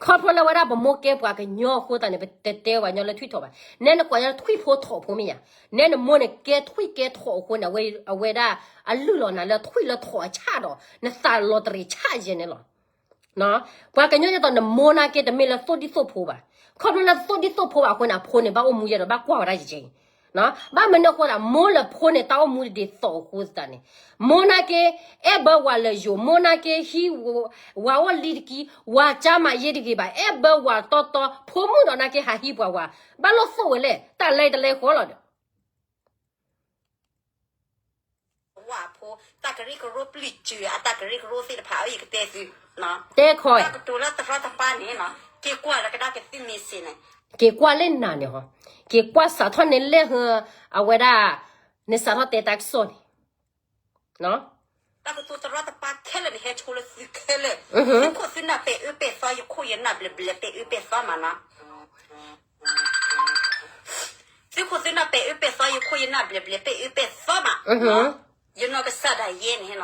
ခီဖျိလၢဝဲဒၣ်ပမိၢ်ကဲပှၤကညီအဃိသတးန့ၣ် ပတတဲပှၤကညီလၢထွံၣ်ထိးဘၣ်. နဲနကိးညါလၢထွံၣ်ဖိထိးဖိမ့ၢ်ယၤ, နဲနမိၢ်န့ၣ်ကဲထွံၣ်ကဲထိးအဃိန့ၣ် အဝဲဒၣ်အလုၢ်လီၤနၤလၢထွံၣ်လၢထိးအဆၣ်ဒီး နသးလီၤတရံးဆၣ်ယဲၢ်န့ၣ်လီၤ. ပှၤကညီဒ်သိးနမိၢ်နာ်က့တမ့ၢ်လၢသိၣ်ဒံၣ်သိၣ်ဖိဘၣ်. ခီဖျိလၢသိၣ်ဒံၣ်သိၣ်ဖိဘၣ်အဃိန့ၣ် အဖိန့ၣ် ဘၣ်အိၣ်မူယဲၢ်ဒီး ဘၣ်ကွၢ်ဝဲဒၣ်ယဲၢ် ဘၣ်မနုၤအဃိသတး မိၢ်လၢဖိန့ၣ် တၢ်အိၣ်မူတဒ်သိးအဃိသတးန့ၣ်, မိၢ်နာ်က့ အဲၣ်ဘၢဝၤလၢယိၤ, မိၢ်နာ်က့ ဟံးဝၤအိၣ်လံတကံ, ဝၤကၢမၤယ့တဂ့ၤဘၣ်, အဲၣ်ဘၢဝၤတီတီ, ဖိမုၣ်ဒီးနာ်က့ ဟးဟံးပှၤဝၤ, ဘၣ်လိၣ်သိၣ်ဝဲလဲၣ်, တၢ်လဲၤတလဲၤဃီလီၤဒီး ဝၤဖိ, တၢ်ကရၢကရိပျံၤစၢၤ အတၢ်ကရၢကရိသ့ၣ်တဖၣ် အယကတဲသု, တဲခီ, တၢ်ကတိၤလၢတရီတပါန့ၣ်, က့ၤကွၢ်လၢကဒါက့ၤသုမ့ၢ်စ့ၢ်န့ၣ်, က့ၤကွၢ်လၢနၤန့ၣ်ဟီ, က့ၤကွၢ်စးထီၣ်န့ၣ်လၢ အဝဲဒၣ် နစးထီၣ်တဲတၢ်ကစီၣ်န့ၣ် တၢ်ကတိၤတရီတပါခဲလၢာ်န့ၣ် ဟဲဆိလၢသုခဲလၢာ်, သုခိၣ်သုနၢ်ပဲာ်အၢပဲာ်သီ ယခိၣ်ယနၢ်ဘျဲးဘျဲး ပဲာ်အၢပဲာ်သီမးနီၤ, သုခိၣ်သုနၢ်ပဲာ်အၢပဲာ်သီ ယခိၣ်ယနၢ်ဘျဲးဘျဲး ပဲာ်အၢပဲာ်သီမး, ယနီၢ်ကစၢ်ဒၣ်ယဲန့ၣ်,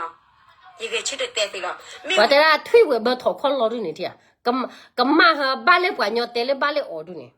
ယဂဲၤဆၢထၢၣ်တဲသုလီၤ, ပှၤတဲဒၣ်ထွံၣ်ဝဲၤဘၢထီၣ်ခီလီၤဒုန့ၣ်, ကမၣ်ဟါဘၣ်လၢပှၤကညီတဲလၢဘၣ်လၢအီၤဒုန့ၣ်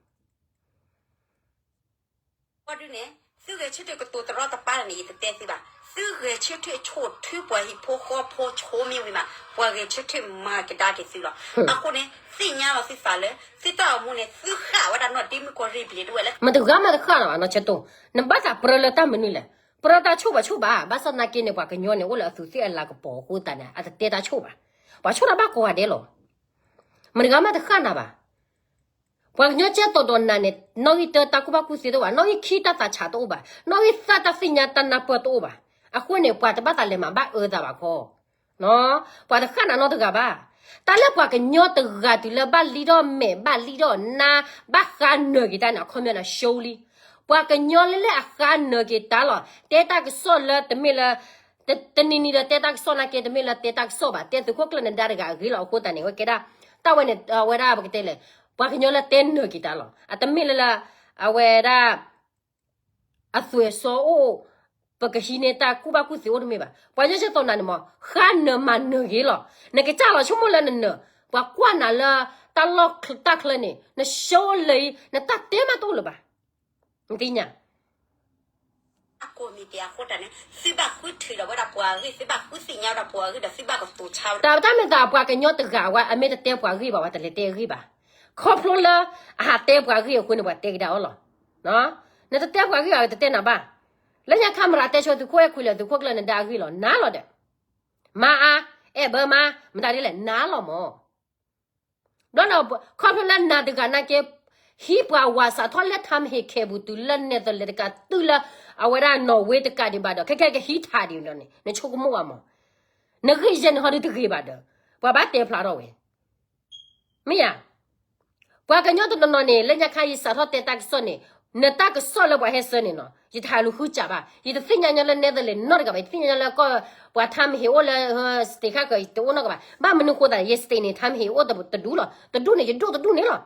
အဃိဒုန့ၣ် သုဂဲၤဆၢထၢၣ်ကတိၤတရီတပါန့ၣ် ယတတဲသုဘၣ်, သုဂဲၤဆၢထၢၣ်ဆိၣ်ထုပှၤဟံၣ်ဖိဃီဖိဆိမ့ၢ်ဝံၤမး ပှၤဂဲၤဆၢထၢၣ်မၤကဒါက့ၤသုလီၤ, အဃိန့ၣ် သ့ၣ်ညါလီၤသုသးလၢ သုတၢ်အိၣ်မူန့ၣ် သုဃၣ်ဝဲဒၣ်နီၢ်ဒ့မုၣ်ကီၢ်ရ့ၣ်ဘျ့းတဝဲလၢ မတဂၤမတဃၣ်လီၤဘၣ်နီၢ်ဆဲတိၢ်, နဘၣ်သးပြၢလၢတၢ်မနုၤလဲၣ်, ပြၢတၢ်ဆိၣ်ဘၣ်ဆိၣ်ဘၣ်, ဘၣ်ဆၣ်သနာ်က့န့ၣ် ပှၤကညီန့ၣ် အိၣ်လၢအသူးသ့ၣ်အလၤကပီၤအဃိသတးန့ၣ် အတတဲတၢ်ဆိၣ်ဘၣ်, ပှၤဆိၣ်တၢ်ဘၣ်ကိးဂၤဒဲးလီၤ, မတဂၤမတဃၣ်နၤဘၣ် ပှၤကညီကဲသိးဒီးနၤန့ၣ် နီၣ်ဂံၢ်တၢတၢ်ကူၣ်ဘၣ်ကူၣ်သ့တအိၣ်ဘၣ်, နီၣ်ဂံၢ်ခံတၢ်သးဆးတအိၣ်ဘၣ်, နီၣ်ဂံၢ်သၢတၢ်သ့ၣ်ညါတၢ်နၢ်ပၢၢ်တအိၣ်ဘၣ်, အဃိန့ၣ် ပှၤတဘၣ်သးလဲၤမၤဘၣ်အၢသးဘၣ်ခီ, ပှၤတဃၣ်နၤနီတဂၤဘၣ်, တၢ်လၢပှၤကညီတဂၤတုၤလၢဘၣ်လံထီၣ်မဲာ်ဘၣ်လံထီၣ်နါ ဘၣ်ဃါနၢၤက့ၤတၢ်န့ၣ် အခီပညီန့ၣ် ရှုံးလံ, ပှၤကညီလၢလၢအဃါနၢၤက့ၤတၢ်လီၤ, တဲတၢ်ကစီၣ်လၢတမ့ၢ်လၢ တနံၤနံၤဒီး တဲတၢ်ကစီၣ်နာ်က့ တမ့ၢ်လၢတဲတၢ်ကစီၣ်ဘၣ်, တဲသုးခိၣ်ကျၢၢ်နဒါတဂၤအဂ့ၢ်လီၤ, အဃိသတးန့ၣ် ဝဲကဲဒၣ် တၢ်ဝဲန့ၣ် အဝဲဒၣ်ပကတဲလဲၣ်, ပှၤကညီလၢတဲနၢၤက့ၤတၢ်လီၤ, အတမ့ၢ်လၢလၢ အဝဲဒၣ် အသွဲၣ်စီအိၣ်, ပကဟံးန့ၢ်တၢ်ကူၣ်ဘၣ်ကူၣ်သ့အိၣ်တမ့ၢ်ဘၣ်, ပှၤကညီကဲသိးနၤန့ၣ်မး ဃါနၢၤမၤနၢၤဂ့ၤလီၤ, နကစၢ်လီၤဆိကမိၣ်လၢနနၢၤ, ပှၤကွၢ်နၤလၢတၢ်လီၢ်တၢ်ချၢန့ၣ် နရှုံးလၢ နတၢ်တဲမးတအိၣ်လၢၤဘၣ်, နသ့ၣ်ညါ အကိးမံၤဒဲးအဃိတၢ်န့ၣ် သုဘၣ်ဃုထၢဒီးဝဲဒၣ်ပှၤအဂ့ၢ်, သုဘၣ်ဃုသ့ၣ်ညါဝဲဒၣ်ပှၤအဂ့ၢ်ဒီး သုဘၣ်ကတိၤဆါဝဲဒၣ်, တၢ်တၢ်မ့ၢ်သးပှၤကညီတဂၤဝဲ အမ့ၢ်တတဲပှၤဂ့ၢ်ဘၣ် ပှၤတလဲၤတဲအဂ့ၢ်ဘၣ်, ခီဖျိလၢ အဟးတဲပှၤဂ့ၢ်အဃိန့ၣ် ပှၤတဲကဒါအီၤလီၤ, နတတဲပှၤဂ့ၢ်ဘၣ် တတဲနၤဘၣ်, လၢညါခါမရၤတဲဆိသုးခိၣ်အဲၣ်ခွံလၢသုးခိၣ်ကျၢၢ်နဒါအဂ့ၢ်လီၤ နၤလီၤဒီး, မၤအါ, အဲၣ်ဘၢမါ, မတၤဒ်လဲၣ် နၤလီၤမး ဘျီဒီး ခီဖျိလၢနၤတဂၤနာ်က့ ဟံးပှၤဝၤစးထီၣ်လၢထါမဟ့ၣ်ခဲပူၤတုၤလၢနဲၣ်သလဲးတကးတုၤလၢ အဝဲဒၣ်နီၣ်ဝ့တကးဒံးဘၣ်ဒီး ခဲကဲကဟံးထးဒံးဒီးန့ၣ် နဆိကမိၣ်ဘၣ်မး, နဂ့ၢ်ယဲၢ်န့ၣ်ဟီဒုတဂ့ၤဘၣ်ဒီး ပှၤဘၣ်တဲဖျါထီၣ်ဝဲ မ့ၢ်ဧါ, ပှၤကညီတနီၤနီၤန့ၣ် လၢညါခါယစးထီၣ်တဲတၢ်ကစီၣ်န့ၣ်, နတၢ်ကစီၣ်လၢပှၤဟဲဆှၢန့ၣ်နီၤ ယတဟးလူၤဃုစးဘၣ်, ယတသ့ၣ်ညါညီလၢနဲၣ်သလဲးနီတဂၤဘၣ်, ယတသ့ၣ်ညါညီလၢကီၢ် ပှၤထါမဟ့ၣ်အိၣ်လၢ state ခါကတအိၣ်နီတဂၤဘၣ်, ဘၣ်မနုၤဃိသး ယ state န့ၣ် ထါမဟ့ၣ်အိၣ်တဒူၣ်လီၤ, တဒူၣ်န့ၣ် ယဒိၣ်တဒူၣ်န့ၣ်လီၤ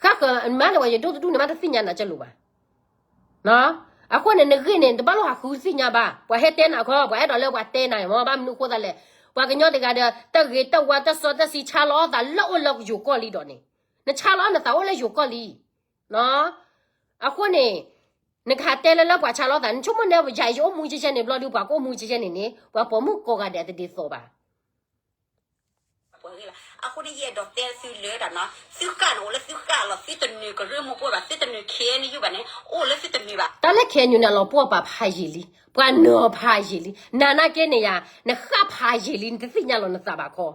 ဃၣ်ဃၢၤမးန့ၣ် ပှၤယဒိၣ်တဒူၣ်န့ၣ် မ့ၢ်တသ့ၣ်ညါနၤကလိၤဘၣ်. အဃိန့ၣ် နဂ့ၢ်န့ၣ် တဘၣ်လိၣ်ဟးဃုသ့ၣ်ညါဘၣ်. ပှၤဟဲတဲနၤခီ ပှၤအဲၣ်ဒိးလၢပှၤတဲနၤမ့ၢ် ဘၣ်မနုၤဃိသးလဲၣ်. ပှၤကညီတဂၤဒီး တၢ်ဂ့ၤတၢ်ဝါတၢ်စီတၢ်ဆှံ ဆါလီၤအသးလၢအိၣ်လၢယိၤကီၢ်လံဒီးန့ၣ်, နဆါလီၤနသးအိၣ်လၢယိၤကီၢ်လံ. အဃိန့ၣ် နကဟးတဲလၢလၢပှၤဆါလီၤသး နဆိကမိၣ်န့ၣ် ယၤယအိၣ်မူကဲကဲန့ၣ် ဘျီဒုး ပှၤကအိၣ်မူကဲကဲန့ၣ်န့ၣ် ပှၤပိာ်မုၣ်ကိးဂၤဒဲးတဒ်သိးဘၣ်. ပှၤဂ့ၢ်လီၤ. အဃိန့ၣ် ယအဲၣ်ဒိးတဲသုလၢတၢ်နီၤ, သုဃၣ်န့ၣ် အိၣ်လၢသုဃၣ်လီၤ. သုတနုာ်ကရၢမိၢ်ပှၢ်ဘၣ်, သုတနုာ် ခ့ၣ်အဲၣ်ယူၣ် ဘၣ်န့ၣ် အိၣ်လၢသုတနုာ်ဘၣ်. တၢ်လၢ ခ့ၣ်အဲၣ်ယူၣ် န့ၣ် လီၤပှီၢ်ပာ်ဖးယံာ်လံ, ပှၤနၢၤဖးယံာ်လံ. နၤနာ်က့န့ၣ်ယၤ နဃၣ်ဖးယံာ်လံ, နတသ့ၣ်ညါလီၤနသးဘၣ်ခီ.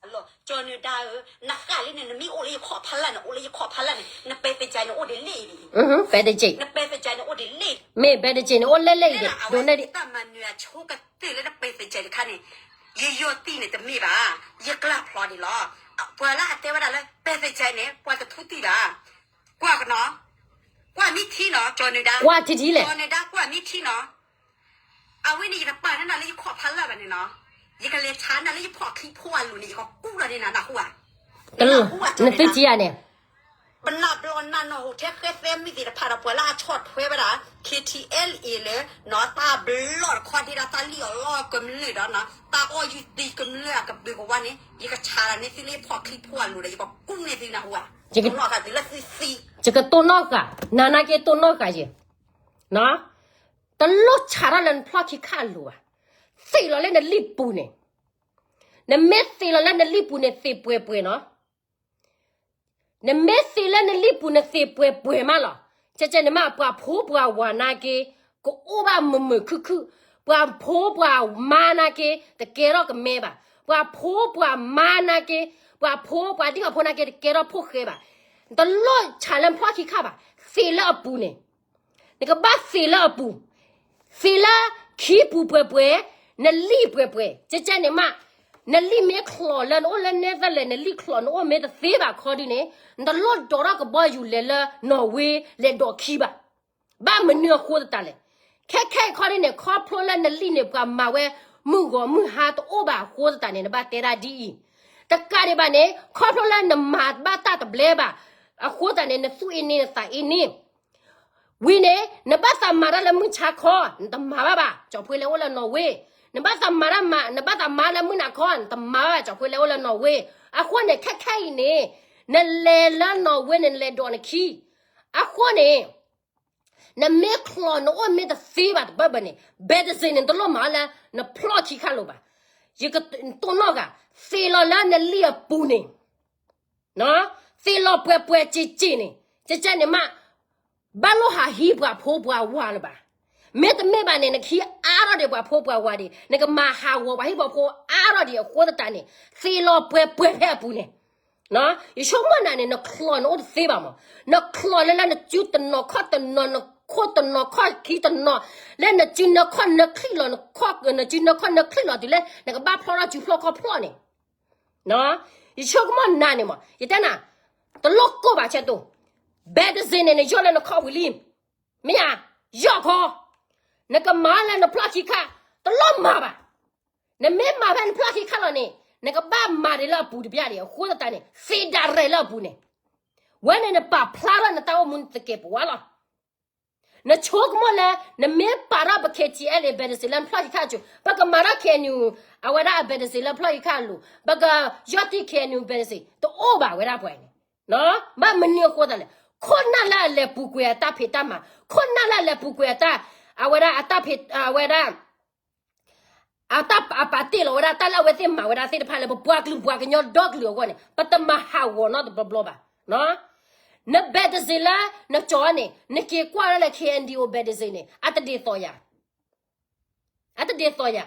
ကၠီၤနၢၤဒါဧၢ, နဃၣ်လံန့ၣ် နမ့ၢ်အိၣ်လၢယခီၣ်ဖးလၢ်န့ၣ်, အိၣ်လၢယခီၣ်ဖးလၢ်န့ၣ် နပဲသကဲန့ၣ် အိၣ်ဒ်လဲၣ်ဒ်အံၤ, ပဲသကဲ, နပဲသကဲန့ၣ် အိၣ်ဒ်လဲၣ်, မ့ၢ်ပဲသကဲန့ၣ် အိၣ်လဲၣ်လဲၣ်အံၤဒ်, ဒိးန့ၢ်ဒံး တၢ်မၤနၢၤအဆိကတၢၢ်လၢနပဲသကဲတခါန့ၣ်, ယယီၤတံၢ်န့ၣ်တမ့ၢ်ဘၣ်, ယကျၢ်ဖျီဒံးလီၤ. ပှၤလၢအတဲဝဲဒၣ်လၢ ပဲသကဲန့ၣ် ပှၤတထူတံၢ်ဘၣ်. ကွၢ်ကနီၤ, ကွၢ်မ့ၢ်ထံနီၤ, ကၠီၤနၢၤဒါ, ကွၢ်ထံထံလဲၣ်, ကၠီၤနၢၤဒါ ကွၢ်မ့ၢ်ထံနီၤ. အဝဲန့ၣ် ယတပာ်န့ၢ်နၤလၢယခီၣ်ဖးလၢ်ဘၣ်န့ၣ်နီၤ, ယကလဲၤဆါနၤလၢယဖီၣ်ချံဖိအလိၤန့ၣ် ယကကူၣ်လီၤန့ၢ်နၤ နၢ်ဟူဧါ. နသုက့ၤဧါန့ၣ်, ပနၢ်ဘျီနၢ်နီၢ်ဟူထဲဃဲသဲမုၢ်သ့ၣ်တဖၣ်ဒီး ပှၤလၢအဆီၣ်ထွဲဝဲဒၣ် ခ့ၣ်ထံၣ်အဲၣ်လ်အ့ၣ် လၢနီၤ တၢ်ဘျီၣ်တခီဒ့ဒီး တၢ်လံၣ်အီၣ်လီအီၣ်ကမျၢၢ်ဒီးနီၤ တၢ်အီၣ်ယုၢ်သံကမျၢၢ်အကဘျုးကဝါန့ၣ် ယကဆါလီၤန့ၢ်သုလၢယဖီၣ်ချံဖိအလိၤဒီး ယကကူၣ်န့ၢ်သု နၢ်ဟူဧါ. ယကတိၢ်နီၣ်ဃာ်, နၤနာ်က့တိၢ်နီၣ်ဃာ်ယဲၢ် တလိၣ်ဆးထီၣ်လၢနဖျီၣ်ခံခါအလိၤဘၣ်. သ့ၣ်လီၤလၢနလံၣ်ပူၤန့ၣ်, နမ့ၢ်သ့ၣ်လီၤလၢနလံၣ်ပူၤန့ၣ် သ့ၣ်ပှဲၤပှဲၤနီၤ. နမ့ၢ်သ့ၣ်လၢနလံၣ်ပူၤန့ၣ် သ့ၣ်ပှဲၤပှဲၤမးလီၤ. ကဲကဲန့ၣ်မး ပှၤဖိပှၤဝၤနာ်က့ ကအိၣ်ဘၣ်မုာ်မုာ်ခုၣ်ခုၣ်, ပှၤဖိပှၤမါနာ်က့ တကဲထီၣ်ကမဲဘၣ်, ပှၤဖိပှၤမါနာ်က့, ပှၤဖိပှၤဒံၣ်ပှၤဖိနာ်က့ တကဲထီၣ်ဖိၣ်ဃဲဘၣ်, တလိၣ်ဆးလၢဖျီၣ်ခံခါဘၣ်, သ့လၢအပူၤန့ၣ် နကဘၣ်သ့လၢအပူၤ, သ့လၢခံပူၤပှဲၤပှဲၤ, နလံာ်ပှဲၤပှဲၤ, ကဲကဲန့ၣ်မး, နလံာ်မ့ၢ်ချီးလၢနအိၣ်လၢနဲသလဲၣ် နလံာ်ချီးနအိၣ်မ့ၢ်တသ့ဘၣ်ခီဒ်န့ၣ်, နတလိၣ်ဒိးထီၣ်ကဘီယူၤလဲၤလၢနီၣ်ဝ့ လဲၤဒိးခံဘၣ်. ဘၣ်မနုၤအဃိသတးလဲၣ်. ခဲခဲအံၤခီဒ်န့ၣ် ခီဖျိလၢနလံာ်န့ၣ် ပှၤမၤဝဲမုၢ်ဂီၤမုၢ်ဟါတအိၣ်ဘၣ်အဃိသတးန့ၣ် နဘၣ်တဲဒၣ်ဒ်အံၤ, တကးဒံးဘၣ်န့ၣ် ခီဖျိလၢနမၤဘၣ်တၢ်တဘျဲဘၣ်အဃိသတးန့ၣ် နသူၣ်အ့န့ နသးအ့န့ ဝံၤန့ၣ် နဘၣ်သးမၤတၢ်လၢမုၢ်ဆါခီ နတမၤဘၣ်ဘၣ်, ကၠီၤဖှ့လဲၤအိၣ်လၢနီၣ်ဝ့, နဘၣ်သးမၤတၢ်မၤ နဘၣ်သးမၤလၢမုၢ်နၤခီ နတမၤဘၣ်ဘၣ်, ကၠီၤဖှ့လဲၤအိၣ်လၢနီၣ်ဝ့, အဃိန့ၣ် ခဲခဲအံၤန့ၣ် နလဲၤလၢနီၣ်ဝ့န့ၣ် နလဲၤဒိးနခံ, အဃိန့ၣ် နမ့ၢ်ချီးနအိၣ်မ့ၢ်တသ့ဘၣ်တဘၢဘၢန့ၣ် ဘဲးတစ့န့ၣ် တလိၣ်မၤလၢနဖျီၣ်ခံခါလိၤဘၣ်. ယကတိၢ်နီၣ်ဂၤ, သ့လီၤလၢနလံာ်အပူၤန့ၣ် သ့လီၤပှဲၤပှဲၤစ့ၢ်ကီးန့ၣ်, ကဲကဲန့ၣ်မး, ဘၣ်လိၣ်ဟးဟံးပှၤဖိပှၤဝၤလၢၤဘၣ်. မ့တမ့ၢ်ဘၣ်န့ၣ် နကဟံးအါထီၣ်ဒီးပှၤဖိပှၤဝၤဒံး, နကမၤဟးဂီၤပှၤဟံၣ်ပှၤဖိအါထီၣ်ဒံးအဃိသတးန့ၣ်, သ့လီၤပှဲၤပှဲၤဖဲအပူၤန့ၣ် ယဆိကမိၣ်နၤန့ၣ် နချီးနအိၣ်တသ့ဘၣ်မး, နချီးလၢလၢနစုတနီၤခီၣ်တနီၤ နခိၣ်တနီၤခီၣ်ခံတနီၤ, လၢနစုနခီၣ်နချံၣ်လီၤ, နစုနခီၣ်နချံၣ်လီၤတုၤလၢ နကဘၣ်ဖျီထီၣ်စုဖျီၣ်ခီၣ်ဖျီၣ်န့ၣ် ယဆိကမိၣ်နၤန့ၣ်မး ယတဲနၤ, တလိၣ်ကိၢ်ဘၣ်ဆဲးတိၢ်, ဘဲးတစ့န့ၣ် နယီၢ်လၢနခီၣ်ဝံၤလံ, မ့ၢ်ဧါ, ယီၢ်ခီ, နကမၤလၢနဖျီၣ်ခံခါ, တလိၣ်မၤဘၣ်. နမ့ၢ်မၤဖဲနဖျီၣ်ခံခါလီၤန့ၣ် နကဘၣ်မၤဒံးလၢအပူၤတပျၢ်ဒံး အဃိသတးန့ၣ် သ့ဒၣ်ရဲၣ်လၢအပူၤန့ၣ်, ဝဲန့ၣ်နပာ်ဖျါထီၣ်နတၢ်အိၣ်မူနသကဲးပဝးလီၤ. နဆိကမိၣ်လၢ နမ့ၢ်ပာ်ထီၣ်ပ KTLA ဘဲးတစ့လၢနဖျီၣ်ခံခါအစိၤ ပကမၤထီၣ် KNU အဝဲဒၣ်အဘဲးတစ့လၢဖျီၣ်ခံခါအလိၤ ပကယီၢ်တံၢ် KNU ဘဲးတစ့ တအိၣ်ဘၣ်ဝဲဒၣ်ပှၤန့ၣ်, ဘၣ်မနုၤအဃိသတးလဲၣ်, ခိၣ်နၢ်လၢအလဲၤပူၤကွံာ်အတၢ်ဖံးတၢ်မၤ, ခိၣ်နၢ်လၢအလဲၤပူၤကွံာ်အတၢ်, အဝဲဒၣ်အတၢ်ဖံး အဝဲဒၣ် အတၢ်အပာ်တ့ၢ်လီၤဝဲဒၣ် တၢ်လၢအဝဲသ့ၣ်မၤဝဲဒၣ်သ့ၣ်တဖၣ်လၢ ပပှၤကလုာ်ပှၤကညီဒီကလုာ်အဂီၢ်န့ၣ် ပတမၤဟးဂီၤနီတဘျီဘျီဘၣ်. နဘဲးတစ့လၢ နကၠီၤန့ၣ် နက့ၤကွၢ်လၢ KNDO ဘဲးတစ့န့ၣ် အတဒ်သိးယၤ, အတဒ်သိးယၤ,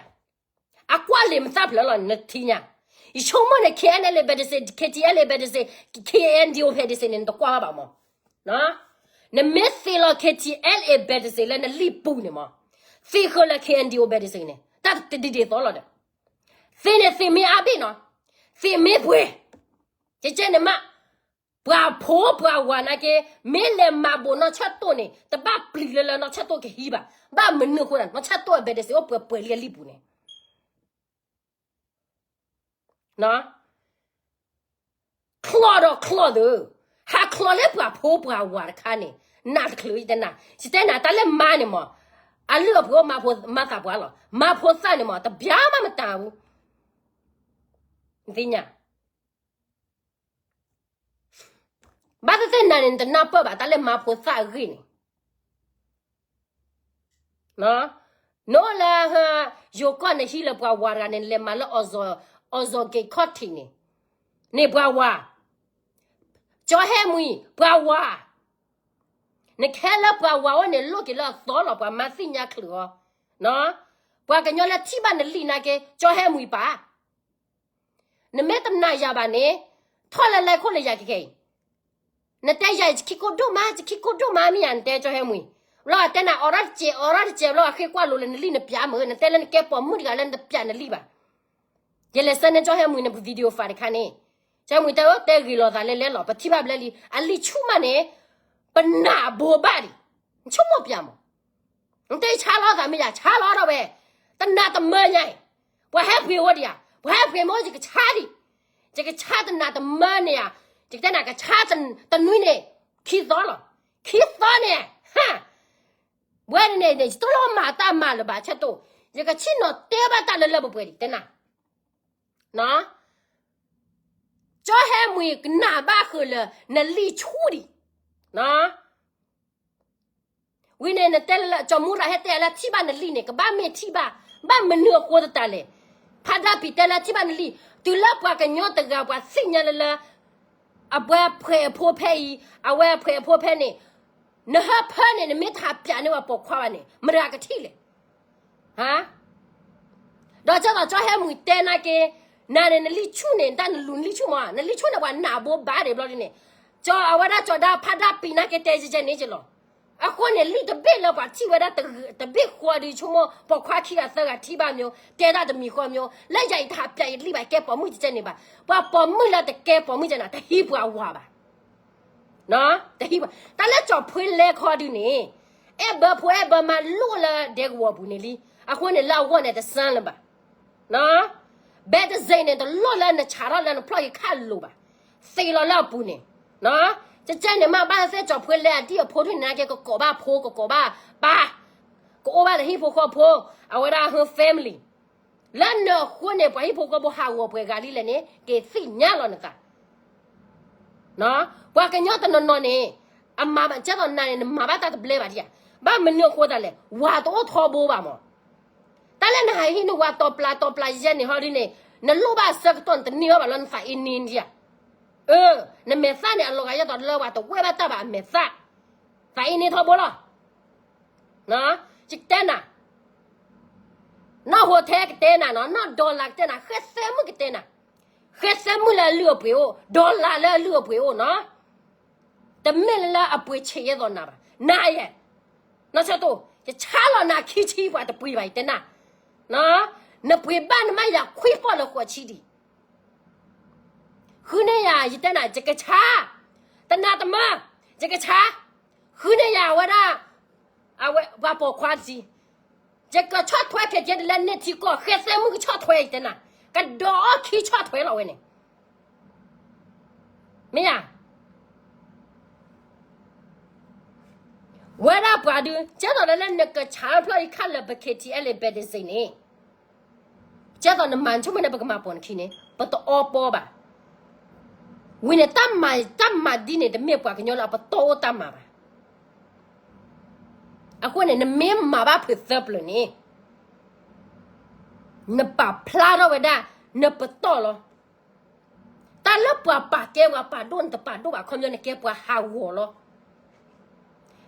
အကွၢ်လံာ်မသၣ်ဖျၢၣ်လီၤ နထံၣ်ညါ, ယဆိကမိၣ်န့ၣ် KNLA ဘဲးတစ့ KTLA ဘဲးတစ့ KNDO ဘဲးတစ့န့ၣ် နတကွၢ်ဘၣ်ဘၣ်မး နမ့ၢ်သ့လီၤ KTLA ဘဲးတစ့လၢနလံာ်ပူၤန့ၣ်မး, သ့ဃုာ်လၢ KNDO ဘဲးတစ့န့ၣ် တၢ်တဒ်ဒ်သိးလီၤဒီး, သ့န့ၣ်သ့မ့ၢ်အါဘ့ၣ်နီၤ, သ့မ့ၢ်ပှဲၤ, ကဲကဲန့ၣ်မး, ပှၤဖိပှၤဝၤနာ်က့ မ့ၢ်လဲၤမၤဘိးနီၢ်ဆၢၣ်တိၢ်န့ၣ် တဘၣ်ပျံၤလၢလၢနီၢ်ဆၢၣ်တိၢ်ကဟံးဘၣ်, ဘၣ်မနုၤအဃိသတး နီၢ်ဆၢၣ်တိၢ်အဘဲးတစ့အိၣ်ပှဲၤပှဲၤလံအလံာ်ပူၤန့ၣ် ချီၣ်ဒီးချီၣ်သု, ဟးချီၣ်လၢပှၤဖိပှၤဝၤတခါန့ၣ်, နးတချုးယတဲနၤ, ယတဲနၤတၢ်လၢမါန့ၣ်မး, အလုၢ်အပှ့ၤအိၣ်မၤဖိမၤသးပှၢ်လီၤ, မၤဖိသၣ်န့ၣ်မး တဘၣ်မၤမတၤဘူး, နသ့ၣ်ညါ ဘၣ်သ့ၣ်သ့ၣ်နၤန့ၣ် နတနၢ်ပၢၢ်ဘၣ်တၢ်လၢမါဖိသၣ်အဂ့ၢ်န့ၣ်, နအိၣ်လၢ ယိၤကီၢ်နဟံးလၢပှၤဝၤတဂၤန့ၣ် နလဲၤမၤလၢ အီၤစီၤက့ၤခီၣ်ထံးန့ၣ်, န့ၣ်ပှၤဝၤ, ကၠီဟဲမှံ ပှၤဝၤ, နခဲလၢပှၤဝၤအိၣ်န့ၣ် လိၣ်က့ၤလၢအသီလီၤ ပှၤမါသ့ၣ်ညါချုးအီၤ, ပှၤကညီလၢထံၣ်ဘၣ်နလံာ်နာ်က့ ကၠီဟဲမှံပၢ် နမ့ၢ်တနာ်ယၤဘၣ်န့ၣ်, ထီၣ်လၢလဲခိၣ်လၢယၤခဲခဲအံၤ, နတဲယၤ ယခံကိဒိၣ်မး ယခံကိဒိၣ်မးမ့ၢ်ယၤ နတဲကၠီဟဲမှံ, ဘျီအတဲနၤအီရၣ်တစဲး အီရၣ်တစဲး ဘျီအဃ့ကွၢ်လိၤလၢနလံာ်နပျးမုာ် နတဲလၢနကဲပိာ်မုၣ်တဂၤလၢနတပျးနလံာ်ဘၣ်, ယလဲၤဆၢန့ၢ်ကၠီဟဲမှံန video file တခါန့ၣ်, ကၠီဟဲမှံတဲ တဲဂ့ၤလီၤသးလဲလဲလီၤ ပထံၣ်ဘၣ်ဘျဲလံ အလံာ်ဆူၣ်မးန့ၣ်, ပနာ်ဘိးဘၣ်ဒံး, နဆိကမိၣ်ပျးမး နတဲဆါလီၤသးမ့ၢ်ယၤ ဆါလီၤထီၣ်ဝဲ, တနာ်တမၢညါအံၤ, ပှၤဟဲပှ့ၤဝဲဒံးဧါ, ပှၤဟဲပှ့ၤမ့ၢ်ယကဆါဒံး, ယကဆါတနာ်တမၢန့ၣ်ဧါ, ယကတဲနၤကဆါတနွံန့ၣ်, ခံသီလီၤ, ခံသီန့ၣ်, ဟါ, ဝဲန့ၣ်န့ၣ် ယတလိၣ်မၤတၢ်မၤလၢၤဘၣ်ဆၢတိၢ်, ယကဆ့ၣ်နီၤတဲဘၣ်တၢ်လၢလၢပှဲၤပှဲၤဒံး တဲနၤ ကၠီဟဲမှံကနၣ်ဘၣ်ဃုာ်လၢနလံာ်ဆူၣ်ဒံး, ဝံၤန့ၣ် နတဲလၢ ကၠီမူရၤဟဲတဲလၢထံၣ်ဘၣ်နလံာ်န့ၣ် ကဘၣ်မ့ၢ်ထံၣ်ဘၣ်, ဘၣ်မနုၤအဃိသတးလဲၣ်, ဖါဒၣ်ပံၤတဲလၢထံၣ်ဘၣ်နလံာ်, တုၤလၢပှၤကညီတဂၤပှၤသ့ၣ်ညါလၢလၢ အဝဲဖှဲးအဖိဖဲအံၤ, အဝဲဖှဲးအဖိဖဲန့ၣ်, နဟၢဖၢန့ၣ် နမ့ၢ်တဟးပၠးန့ၢ်ပှၤပိာ်ခွါဘၣ်န့ၣ် မတၤကထံၣ်လဲၣ်. ဟါ, ဒီးကၢ်သိးကၠီဟဲမုၢ်တဲနၤက့ၤ, နၤန့ၣ်နလံၣ်ဆူၣ်န့ၣ် တၢ်နလူၤနလံၣ်ဆူၣ်မး, နလံၣ်ဆူၣ်န့ၣ် ပှၤနၢ်ဘိဘၣ်ဒံးဘျီဒ်န့ၣ်, ကၠီအဝဲဒၣ်ကၠီဒါဖးဒါပံၤနၤက့ၤတဲကဲန့ၣ်က့ၤလီၤ. အဃိန့ၣ် လံာ်တဘ့ၣ်လၢပှၤထံၣ်ဝဲဒၣ်တဘ့ၣ်ဃီဒီး ဆိကမိၣ်ပိာ်ခွါခံဂၤသၢဂၤထံၣ်ဘၣ်မ့ၢ်, တဲတၢ်တမံၤဃီမ့ၢ်, လၢယၤအံၤတဟးပၠးယလံၣ်ဘၣ် ကဲပိာ်မုၣ်ကဲန့ၣ်ဘၣ်. ပှၤပိာ်မုၣ်လၢတကဲပိာ်မုၣ်ကဲန့ၣ် တဟံးပှၤဝၤဘၣ်. တဟံးပှၤ, တၢ်လၢကၠီၤဖှ့လဲခီဒုန့ၣ်, အဲၣ်ဘၢဖိအဲၣ်ဘၢမါလိၣ်လၢဒဲကဝီၤပူၤန့ၣ်လံ. အဃိန့ၣ်လၢအဂီၢ်န့ၣ်တစၢလၢၤဘၣ်. ဘဲတစ့န့ၣ် တလိၣ်လၢနဆးထီၣ်လၢနဖျီၣ်က့ၤခၣ်လိၤဘၣ်, သ့လီၤလၢအပူၤန့ၣ်. ကဲန့ၣ်မး ဘၣ်သ့ၣ်ကၠီၤဖှ့လဲအဒံၣ်အဖိဒုန့ၣ်က့ၤ ကကိးဘၣ်ဖိ ကကိးဘၣ်ပၢ်, ကအိၣ်ဘၣ်လၢဟံၣ်ဖိဃီဖိ, အဝဲဒၣ်ဟၢ family လၢနအဃိန့ၣ် ပှၤဟံၣ်ဖိဃီဖိဟးဂီၤပှဲၤဂၤလံလဲၣ်န့ၣ် က့ၤသ့ၣ်ညါလီၤနသး. ပှၤကညီတနီၤနီၤန့ၣ်, အမၤဘၣ်ကဲသိးနၤန့ၣ် နမၤဘၣ်တၢ်တဘျဲဘၣ်ဒံးဧါ. ဘၣ်မနုၤအဃိသတးလဲၣ်, ဝၤတအိၣ်ထီဘိဘၣ်မး. တၢ်လၢနဟးဟံးန့ၢ်ဝၤတီၤပျးတီၤပျးယဲန့ၣ်ဟီဒ်န့ၣ်, နလိၣ်ဘၣ်အဆၢကတီၢ် နတန့ၢ်ဘၣ်ဘၣ်လၢနသးအ့န့ၢ်ဒံးဧါ. အၢ, နမဲာ်သၣ်န့ၣ် အလီၤဂာ်ယဲသိးလၢဝၤတဝဲဘၣ်တၢ်ဘၣ်အမဲာ်သၣ်, သးအ့န့ၢ်ထီဘိလီၤ. ယတဲနၤ, နီၢ်ဟိထဲကတဲနၤနီၤ, နီၢ် dollar ကတဲနၤ, ဃဲသဲမုၣ်ကတဲနၤ, ဃဲသဲမုၣ်လၢအလုၢ်အပှ့ၤအိၣ်, dollar လၢအလုၢ်အပှ့ၤအိၣ်နီၤ. တမ့ၢ်လၢအပှ့ၤဆံးယဲသိးနၤဘၣ်, နၤယဲ, နီၢ်ဆၢတိၢ်, ယဆါလီၤနၤခံဆံပှၤတပှ့ၤဘၣ် ယတဲနၤ. နပှ့ၤဘၣ်နမ့ၢ်ယၤခွံပီၢ်လၢဃိးဆံဒံး. ဃုန့ၢ်ယၤ ယတဲနၤ ယကဆါ, တနၤတမၢ, ယကဆါ, ဃုန့ၢ်ယၤအဝဲဒၣ်, အဝဲပှၤပိာ်ခွါတဆံ, ယကဆီၣ်ထွဲခဲကဲဒ်လၢန့ၢ်ထံကီၢ် ဃဲသဲမုၣ်ကဆီၣ်ထွဲ ယတဲနၤ, ကဒီးအီၣ်ခံဆီၣ်ထွဲလီၤဝဲန့ၣ်, မ့ၢ်ဧါ. ဝဲဒၣ်ပှၤဒုး ကဲသိးလၢနကဆါဖျီၣ်အံၤခါလၢပ KTLA ဘဲတစ့န့ၣ်, ကဲသိးနမၤဆိကမိၣ်န့ၣ် ပကမၤပိာ်နခံန့ၣ် ပတအီပီဘၣ်. ဝံၤန့ၣ် တၢ်မၤဒ်န့ၣ် တမ့ၢ်ပှၤကညီလၢအပတီၢ်အိၣ်တၢ်မၤဘၣ်. အဃိန့ၣ် နမ့ၢ်မၤဘၣ်ဖုးသၢပျၢၤန့ၣ်, နပာ်ဖျါထီၣ်ဝဲဒၣ် နပတီၢ်လီၤ. တၢ်လၢပှၤပာ်ကဲပှၤပာ်ဒိၣ် နတပာ်ဒိၣ်ဘၣ် ခီပညီန့ၣ် ကဲပှၤဟးဂီၤလီၤ.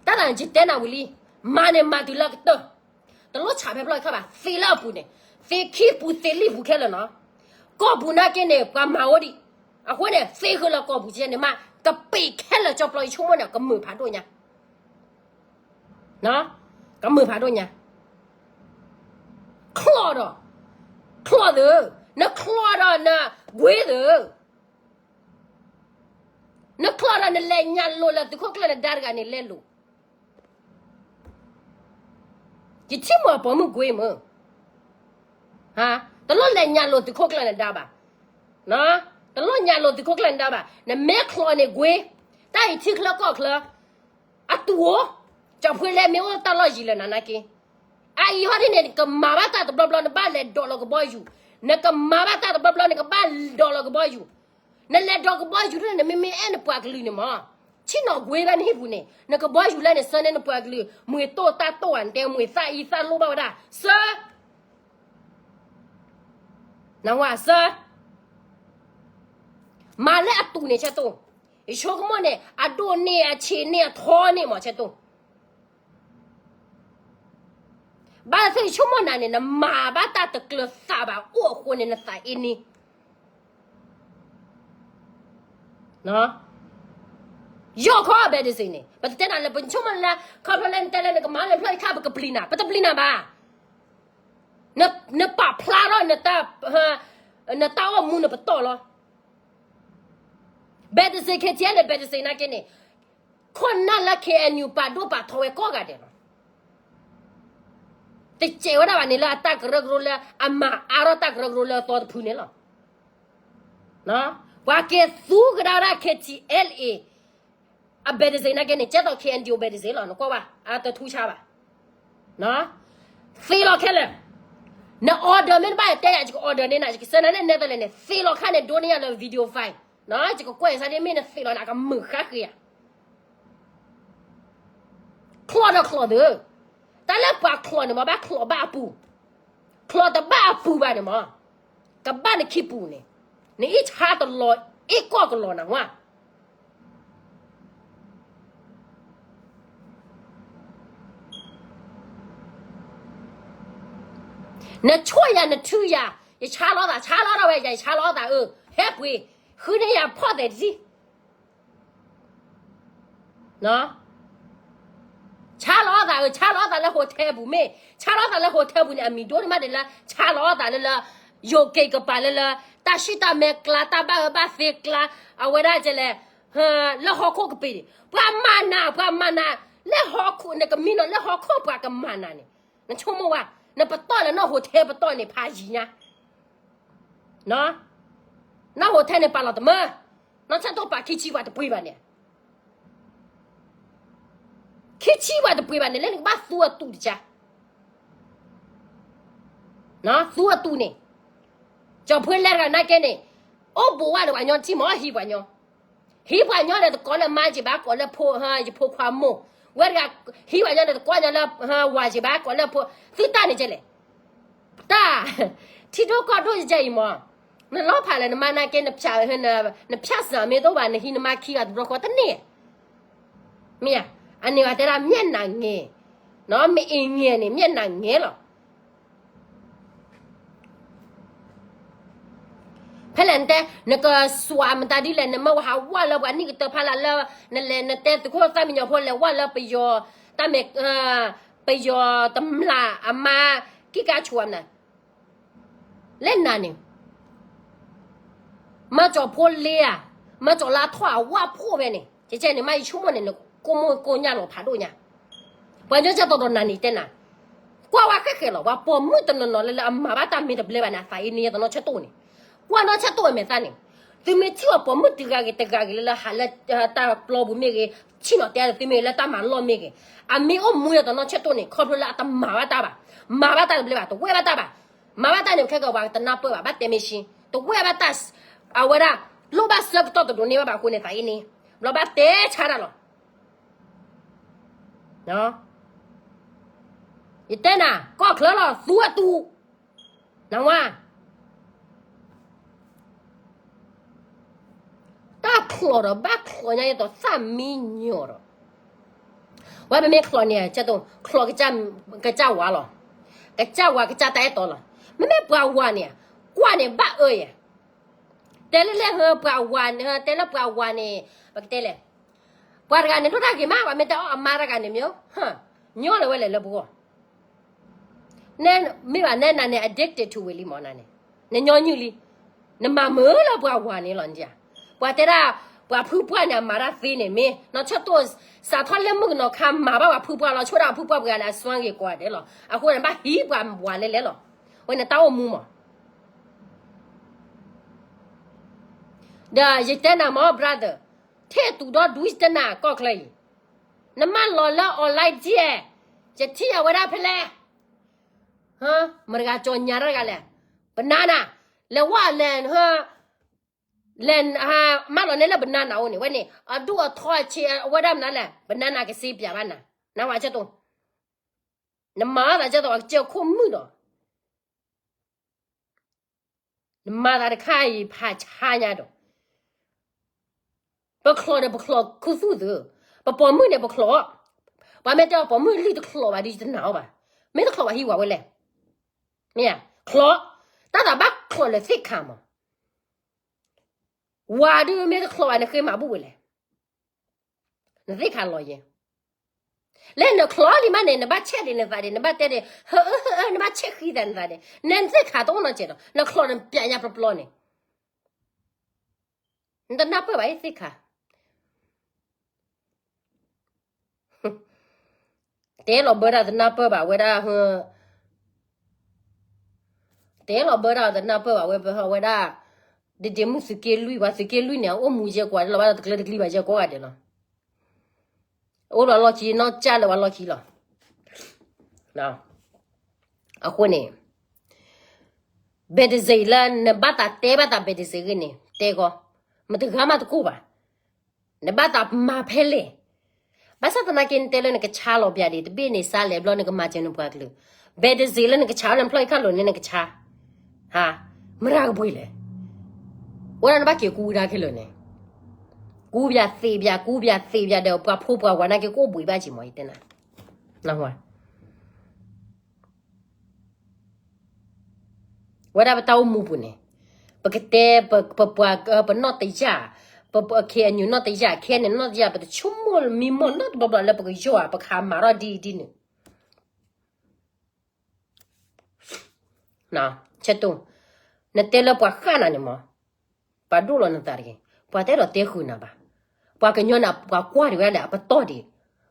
တၢ်သးန့ၣ် ယတဲနၤဝံၤလံ, မၤန့ၣ်မၤတုၤလၢအကတၢၢ်, တလိၣ်ဆးဖဲဖျီၣ်အံၤခါဘၣ်, သ့လၢအပူၤန့ၣ်, သ့ခံပူၤသ့လံာ်ပူၤခဲလၢာ်နီၤ. ကီၢ်ပူၤနာ်က့န့ၣ် ပှၤမၤဝဲဒံး, အဃိန့ၣ် သ့ဃုာ်လၢကီၢ်ပူၤကဲန့ၣ်မး, ကပ့ၤခဲလၢာ်ကၠီပျီအံၤဆိကမိၣ်န့ၣ် ကမုာ်ဖးဒိၣ်ညါ ကမုာ်ဖးဒိၣ်ညါ, ချီၣ်ဒီး, ချီၣ်သု, နချီၣ်ဒီးနကွ့သု, နချီၣ်ဒီးနလဲၤညၣ်လိၤလၢသုးခိၣ်ကျၢၢ်နဒါတဂၤန့ၣ် လဲၤလိၤ, ယထံၣ်မီၢ်ပိာ်မုၣ်ကွ့မုၢ်, တလိၣ်လဲၤညၣ်လိၤသုးခိၣ်ကျၢၢ်နဒါဘၣ်, တလိၣ်ညၣ်လိၤသုးခိၣ်ကျၢၢ်နဒါဘၣ်, နမ့ၢ်ချီၣ်န့ၣ်ကွ့, တၢ်အံၤထံချၢကီၢ်ချၢ အတူၢ်ဧိၤ, ကၠီၤဖှ့လဲမ့ၢ်အိၣ်တၢ်လီၢ်ယံၤလၢနၤနာ်က့, အအံၤဟီဒ်န့ၣ် နကမၤဘၣ်တၢ်တဘျီဘျီ နဘၣ်လဲၤဒိးလီၤကဘီယူၤ, နကမၤဘၣ်တၢ်တဘျီဘျီ နကဘၣ်ဒိးလီၤကဘီယူၤ, နလဲၤဒိးကဘီယူၤဒ်န့ၣ် နမ့မ့ၢ်အဲၣ်နပှၤကလုာ်န့ၣ်မး, ဆ့ၣ်နီၤကွ့ဘၣ်နဟံၣ်ပူၤန့ၣ် နကဘီယူၤလၢန့ၣ် ဆၢန့ၢ်နပှၤကလုာ် မှ့ၤတိၢ်တၢ်တိၢ်ဧါ နတဲမှ့ၤသၣ်အံသၣ်လိၣ်ဘၣ်ဝဲဒၣ်, ဆၢ နဝၤစၢ, မၤလၢအတူၢ်န့ၣ်ဆဲတိၢ်, ယဆိကမိၣ်န့ၣ် အဒိၣ်န့ၢ်အဆံးန့ၢ်အထီန့ၢ်မးဆဲတိၢ်, ဘၣ်သ့ၣ်ယဆိကမိၣ်နၤန့ၣ် နမၤဘၣ်တၢ်တကျၢၤသးဘၣ်အိၣ်အဃိန့ၣ် နသးအ့န့ၢ် ယီၢ်ခီအဘဲတစ့န့ၣ် ပတတဲနၤလၢ ပဆိကမိၣ်လၢ ခီဖျိလၢနတဲလၢနကမၤလၢဖျီၣ်အံၤခါ ပကပျံၤနၤ ပတပျံၤနၤဘၣ်. နပာ်ဖျါထီၣ် နတၢ်အိၣ်မူနပတီၢ်လီၤ. ဘဲတစ့ ခဲထံလၢဘဲတစ့နာ်က့န့ၣ် ခိၣ်နၢ်လၢ KNU ပာ်ဒိၣ်ပာ်ထီဝဲကိးဂၤဒဲးလီၤ. တစဲးဝဲဒၣ်ဘၣ်န့ၣ်လၢအတၢ်ကရၢကရိလၢအမၤအါထီၣ်တၢ်ကရၢကရိလၢအသီတဖုန့ၣ်လီၤ. ပှၤက့ၤသူကဒါဝဲဒၣ် ခဲထံ LA အဘဲတစ့နာ်က့န့ၣ် ကဲသိး KNDO ဘဲတစ့လီၤ နကွၢ်ဘၣ် အတထူဆါဘၣ်. သ့လီၤခဲလၢာ်. န order မ့ၢ်တဘၣ်တဲယၤ ယက order န့ၢ်နၤ ယကဆှၢနၤန့ၣ် နဲသလဲၣ်န့ၣ် သ့လီၤခါန့ၣ် ဒိးန့ၢ်ယၤလၢ video file ယကကွဲးစါဒ်မ့ၢ်နသ့လီၤန့ၣ် အကမုာ်ဃါဃ့ဧါ. ချီၣ်ဒီးချီၣ်သု, တၢ်လၢပှၤချီၣ်န့ၣ် မ့ၢ်ဘၣ်ချီၣ်ဘၣ်အပူၤ, ချီၣ်တဘၣ်အပူၤဘၣ်န့ၣ်မ့ၢ်, ကဘၣ်နခံပူၤန့ၣ်, နအ့ၣ်ဆါတလီၤ အ့ၣ်ကီၢ်ကလီၤနၤဝဲ. နဆိၣ်ယၤနထုယၤ, ယဆါလီၤသး ဆါလီၤထီၣ်ဝဲယၤ ယဆါလီၤသးအၢ, ဟဲပှ့ၤ, ဃုန့ၢ်ယၤဖီၣ်သဲးတထံၣ်, ဆါလီၤသးအၢ, ဆါလီၤသးလၢ hotel ပူၤမ့ၢ်, ဆါလီၤသးလၢ hotel ပူၤန့ၣ် အမံၤဒိၣ်န့ၣ်မးဒ်လၢ ဆါလီၤသးလၢလၢ, ယိၤက့ၤကပၤလၢလၢ, တၢ်ဆံၣ်တၢ်မဲကျါ တၢ်ဘၣ်အၢဘၣ်သီကျါ, အဝဲဒၣ်ကလဲၣ်, လၢဟီၣ်ခိၣ်ကပ့ၤန့ၣ် ပှၤမၤနၤ ပှၤမၤနၤ, လၢဟီၣ်ခိၣ် နကမံနီၤလၢဟီၣ်ခိၣ်ပှၤကမၤနၤန့ၣ်, နဆိကမိၣ်ဝဲ, နပတီၢ်လၢနီၢ် hotel ပတီၢ်န့ၣ် ဖးယံၤညါ နီၢ် hotel န့ၣ် ပာ်လီၤတမၢ, နီၢ်ဆၢတိၢ်ပာ်ခံဆံပှၤတပှ့ၤဘၣ်န့ၣ်, ခံဆံပှၤတပှ့ၤဘၣ်န့ၣ် လၢနကဘၣ်သူအတူးတကါ, သူအတူးန့ၣ်, ကၠီၤဖိလဲတဂၤနာ်က့န့ၣ်, အိၣ်ဘူးဝဲဒီးပှၤညီထံမ့ၢ်ဟံးပှၤညီ ဟံးပှၤညီဒီးတကိးလၢမါက့ၤဘၣ်ကိးလၢဖိ, ယဖိခွါမိၢ်, ဝဲတဂၤ, ဟံးပှၤညီဒီးတကိးညီလၢ, ဝၤက့ၤဘၣ်ကိးလၢဖိ, သုတၢ်န့ၣ်ကလဲၣ်, တၢ်, ထံဒိၣ်ကီၢ်ဒိၣ်ယဲအံၤမး, နလီၤဖးလၢနမါနာ်က့ နဖၠးစၢ်မ့ၢ်တအိၣ်ဘၣ် နဟံးနမါခံဂၤတဘျီဃီတန့ၢ်, မ့ၢ်ဧါ, အန့ၣ်ဘၣ်တဲဒၣ် မျက်နှာငယ်, မ့ၢ်အ့ငယ်န့ၣ် မျက်နှာငယ်လီၤ ဖဲလဲၣ်နတဲ, နကစွးမတၤဒ်လဲၣ် နမ့ၢ်ဝဲဟးဝဲလၢပှၤနံၣ်ကတၢၢ်ဖးလၢ်လၢ, နလဲၤနတဲသုးခိၣ်သၣ်မံညီၤဖိလဲၤဝဲလၢပယီၤ, တၢ်မဲာ်, ပယီၤတမျၢ်အမါ, ကံၣ်ကါဆိးနၤ, လဲၤနၤန့ၣ် မၤကၠီၤဖိလ့ဧါ, မၤကၠီၤလါထီၣ်အဝဲဖိဖဲန့ၣ်, ကဲကဲန့ၣ် မ့ၢ်ယဆိကမိၣ်န့ၣ် နကိၢ်မိၢ်ကိၢ်ညၣ်လီၤဖးဒိၣ်ညါ, ပှၤညီကၠီၤတီၤဒီးနၤန့ၣ်တဲနၤ, ကွၢ်ဝဲဃဲဃဲလီၤ ပှၤပိာ်မုၣ်တနီၤနီၤလၢလၢအမၤဘၣ်တၢ်မ့ၢ်တဘျဲဘၣ်န့ၣ် အသးအံၤန့ၣ် ယတနီၢ်ဆၢတိၢ်န့ၣ်, ကွၢ်နီၢ်ဆၢတိၢ်အမဲာ်သၣ်န့ၣ်, သုမ့ၢ်ထံၣ်အီၤပိာ်မုၣ်တဂၤဂ့ၤတဂၤဂ့ၤလၢလၢဟးလၢတၢ်ပျီပူၤမ့ၢ်ဂ့ၤ, ဆ့ၣ်နီၤတဲသုမ့ၢ်ဂ့ၤလၢတၢ်မၤလီၢ်မ့ၢ်ဂ့ၤ, အမ့ၢ်အိၣ်မူယတနီၢ်ဆၢတိၢ်န့ၣ် ခီဖျိလၢအတမၤဘၣ်တၢ်ဘၣ်, မၤဘၣ်တၢ်တဘျဲဘၣ် တဝဲဘၣ်တၢ်ဘၣ်, မၤဘၣ်တၢ်န့ၣ် ပခဲကီးပှၤတနၢ်ပၢၢ်ဘၣ် ဘၣ်တဲမ့ၢ်ဆ့, တဝဲဘၣ်တၢ်, အဝဲဒၣ်, လိၣ်ဘၣ်ဆၢကတီၢ်တဒိးန့ၢ်ဘၣ်ဘၣ်အဃိန့ၣ် သးအံၤန့ၣ်, ဘျီဘၣ်တဲဆါတၢ်လီၤ ယတဲနၤ ကီၢ်ချၢလီၤ သူအတူး, နဝါ, တၢ်ချီၣ်ဒီးဘၣ်ချီၣ်ညါယသိးသၣ်မံညီၤဒီး, ဝဲပမ့ၢ်ချီၣ်န့ၣ် ကၠိ, ချီၣ်ကစၢ်ဝၤလီၤ, ကစၢ်ဝၤကစၢ်တၢ်အဲၣ်တီလီၤ, မ့မ့ၢ်ပှၤဝၤန့ၣ်, ကွၢ်န့ၣ်ဘၣ်အၢယဲ, တဲလၢလဲၣ်ဟၢပှၤဝၤန့ၣ် တဲလၢပှၤဝၤန့ၣ်, ပကတဲလဲၣ် ပှၤတဂၤန့ၣ် ဒိၣ်တၢ်ဂ့ၤမး ပှၤမ့ၢ်တဲအီၤအမါတဂၤန့ၣ်မ့ၢ်, ညီလၢၤဝဲလဲၣ်လၢပဂီၢ်, မ့ၢ်ဘၣ်နဲနၤန့ၣ် addicted to ဝံၤလံမးနၤန့ၣ်, နညီနုၢ်လံ, နမၤမုာ်လၢပှၤဝၤန့ၣ်လီၤနၤ, ပှၤတဲဒၣ်, ပှၤဖုပှၢ်န့ၣ် အမၤတၢ်သ့န့ၣ်မ့ၢ်, နီၢ်ဆၢတိၢ်, စးထီၣ်လၢမုၣ်ကနီၤခါ မၤဘၣ်ပှၤဖုပှၢ်လီၤ ဆိၣ်ဒၣ်ပှၤဖုပှၢ်ပှၤဂၤန့ၣ် အစွမ်းဂ့ၤကိးဂၤဒဲးလီၤ, အဃိန့ၣ် ဘၣ်ဟံးပှၤဝၤလဲလဲလီၤ, ဝဲန့ၣ်တၢ်အိၣ်မူမး ဒီးယတဲနၤမ့ၢ် brother, ထဲတူးဒီဒူၣ်ယတဲနၤကီၢ်ချၢအံၤ, နမၢလီၤလၢ online ဒ်, ယထံၣ်အဝဲဒၣ်ဖဲလဲၣ်, မတၤတဂၤကၠီညါတၢ်တဂၤလဲၣ်, ပနါနၤ, လဲၤဝဲလဲၤ, လဲၤ, မၢလီၤန့ၢ်လၢပနါနၤအိၣ်န့ၣ် ဝဲန့ၣ် အဒူၣ်အထီအဆ့အဝဲဒၣ်မနုၤလဲၣ် ပနါနၤကစ့ပၠးဘၣ်နၤ, နဝၤကၠိတိ, နမၤအသးကၠိတိ ကၠိခိၣ်မုၣ်ဒီး နမၤသးတခါအံၤဖးဆါညါဒီး, ပချီၣ်န့ၣ် ပချီၣ်ခူသူၣ်သု, ပပိာ်မုၣ်န့ၣ် ပချီၣ်, ပှၤမ့ၢ်တဲအီၤပိာ်မုၣ်လံတချီၣ်ဘၣ်ဒီး ယတနာ်အီၤဘၣ်, မ့ၢ်တချီၣ်ဘၣ်ဟံးဝၤဝဲလဲၣ်, မ့ၢ်, ချီၣ်, တၢ်သးဘၣ်ချီၣ်လၢသ့ၣ်ခါမး, ဝၤဒုးမ့ၢ်တချီၣ်ဘၣ်န့ၣ်ဃ့မၤဘူၣ်ဝဲလဲၣ် နသ့ၣ်ခါလီၤယဲ, လၢနချီၣ်လံမးန့ၣ် နဘၣ်ဆဲးဒံးနသးဒံး နဘၣ်တဲဒံး ဟၢအၢဟၢအၢ နဘၣ်ဆဲးဃံသးနသးဒံး နသ့ၣ်ခါတအိၣ်နီတစဲးဒီး နချီၣ်န့ၣ်ပျးညါပျီပျီန့ၣ်, နတနၢ်ပၢၢ်ဘၣ်အသ့ၣ်ခါ တဲလီၤဘၢတၢ်တနၢ်ပၢၢ်ဘၣ်ဝဲဒၣ်, တဲလီၤဘၢတၢ်တနၢ်ပၢၢ်ဘၣ်ဝဲ ဝဲဒၣ်, ဒ့ဒ့မုၣ်သုးက့လွံၢ် ပှၤသုးက့လွံၢ်န့ၣ် အအိၣ်မူယဲၢ်ကွၢ်လီၤဘၣ်ဒီးတကျၢတကျံဘၣ်ယဲၢ်ကိးဂၤဒဲးလီၤ, အိၣ်ဒီးလီၢ်ခံနီၢ်ကၠၢ်လၢပှၤလီၢ်ခံလီၤ, အဃိန့ၣ် ဘဲးတစ့လၢနဘၣ်သးတဲဘၣ်သးဘဲးတစ့ဂ့ၤန့ၣ် တဲကီ, မတဂၤမးတကိၢ်ဘၣ်, နဘၣ်သးမၤဖဲလဲၣ်, ဘၣ်ဆၣ်သနာ်က့နတဲလၢနကဆါလီၤပျးဒံး တဘ့ၣ်န့ၣ်စါလဲၤဘျီနကမၤစၢၤနပှၤကလုာ်, ဘဲးတစ့လၢနကဆါလၢနဖျီၣ်အံၤခါလိၤန့ၣ်နကဆါ, ဟါ, မတၤကပှ့ၤလဲၣ်, ဝဲဒၣ်နဘၣ်က့ၤကူဝဲဒၣ်ခဲလၢာ်န့ၣ်, ကူပျးသ့ပျး ကူပျးသ့ပျးဒီးပှၤဖိပှၤဝၤနာ်က့ကိၣ်ဘှံးဘၣ်က့ၤမး ယတဲနၤ, နၢ်ဟူဧါ ဝဲဒၣ်ပတၢ်အိၣ်မူပူၤန့ၣ်, ပကတဲ ပပှၤ ပနီၢ်တယၢ်, ပ KNU နီၢ်တယၢ်, KNU နီၢ်တယၢ်, ပတဆိကမိၣ်မံမီၢ်နီတဘျီဘျီလၢပကယီၢ်ဧါ, ပကဟးမၤထီၣ်ဒ်အံၤဒ်န့ၣ်. ဆဲးတိ, နတဲလၢပှၤဃၣ်နၤန့ၣ်မး, ပှၤဒိၣ်လီၤနသးတဂ့ၤ, ပှၤတအဲၣ်ဒိးတဲဃုာ်နၤဘၣ်. ပှၤကညီန့ၣ် ပှၤကွၢ်ဒံးဝဲဒၣ်လၢအပတီၢ်ဒံး,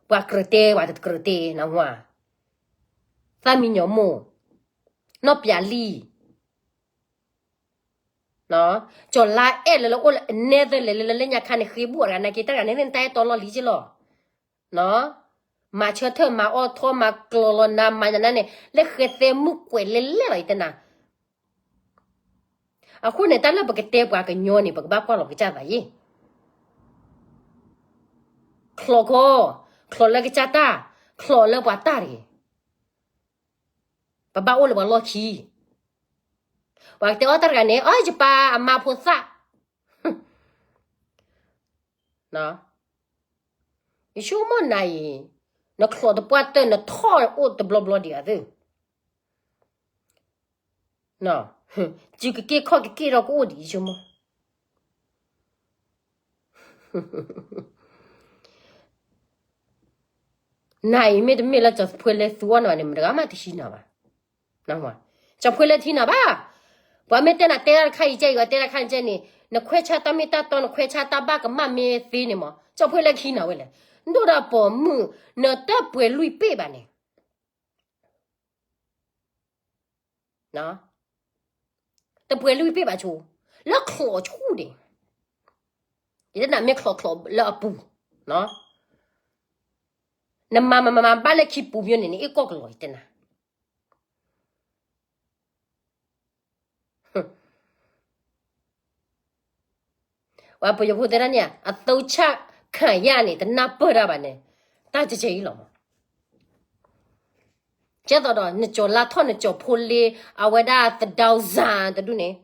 ပှၤကြၢးတဲ ပှၤတကြၢးတဲ, နၢ်ဟူဧါ, သၣ်မံညီၤမိၢ်, နီၢ်ပၠးလံၢ် ကၠီၤလါအဲၣ်လၢလၢအိၣ်လၢအနဲသၢလဲၤလၢလၢညါခါန့ၣ် ဃ့ဘူၣ်အီၤတဂၤနာ်က့ တၢ်တဂၤန့ၣ် နတၢ်အဲၣ်တီလီၢ်လံက့လီၤ. မၤဆၢထၢၣ်မၤအီၣ်ထီၣ်မၤကျီၤလီၤနၤ မၤညါနၤန့ၣ် လၢဃဲသဲမုၣ်ကွဲးလဲၣ်လဲၣ်လီၤ ယတဲနၤ. အဃိန့ၣ် တၢ်လၢပကတဲပှၤကညီန့ၣ် ပကဘၣ်ကွၢ်လီၤကစၢ်သးယ့ၣ် ချီၣ်ကီ, ချီၣ်လၢကစၢ်တၢ်, ချီၣ်လၢပှၤတၢ်တဂ့ၤ. ပဘၣ်အိၣ်လၢပှၤလီၢ်ခံ, ပှၤကတဲအီၣ်တၢ်တဂၤန့ၣ် အီၣ်ယပၢ်အမါဖိသၣ်, ယဆိကမိၣ်နၤအံၤ, နချီၣ်တပှၢ်တၢၢ် နထီၣ်အိၣ်တဘျီဘျီဒံးဧါသ့ၣ် စုကက့ၢ်ခီၣ်ကက့ၢ်ထီၣ်ကအိၣ်ဒံး ယဆိကမိၣ်. နၤအံၤမ့တမ့ၢ်လၢကၠီၤဖှ့လဲသူအီၣ်နၤဘၣ်န့ၣ် မတဂၤမးတဟံးနၤဘၣ်. ကၠီၤဖှ့လဲတဟံးနၤဘၣ်. ပှၤမ့ၢ်တဲနၤတဲတၢ်တခါအံၤကဲအံၤ တဲတၢ်တခါအံၤကဲန့ၣ် နခွဲးဆါတၢ်မ့ၢ်တၢ်တီ နခွဲးဆါတၢ်ဘၣ်ကမၣ်မ့ၢ်သ့န့ၣ်မး ကၠီၤဖှ့လဲကဟံးနၤဝဲလဲၣ်. နဒိၣ်ဒီးပိာ်မုၣ် နတပှဲၤလွံၢ်ပ့ၢ်ဘၣ်န့ၣ် တပှဲၤလွံၢ်ပ့ၢ်ဘၣ်ဆိ, လၢချီၣ်ဆူၣ်န့ၣ်, ယတဲနၤမ့ၢ်ချီၣ်ချီၣ်လၢအပူၤ, နမၤမၤမၤမၤဘၣ်လၢခံပူၤမ့ၢ်န့ၣ် နအ့ၣ်ကီၢ်ကလီၤ ယတဲနၤ. ပှၤပယီၤဖိတဲဒၣ်န့ၣ် အသုးချခံရန့ၣ် တနၢ်ပၢၢ်တၢ်ဘၣ်န့ၣ်, တၢ်ကဲကဲအံၤလီၤမး. ကဲသိးဒီး နကၠီၤလါထီၣ် နကၠီၤဖိလ့ အဝဲဒၣ်သဒၢစၤတဒူၣ်န့ၣ်,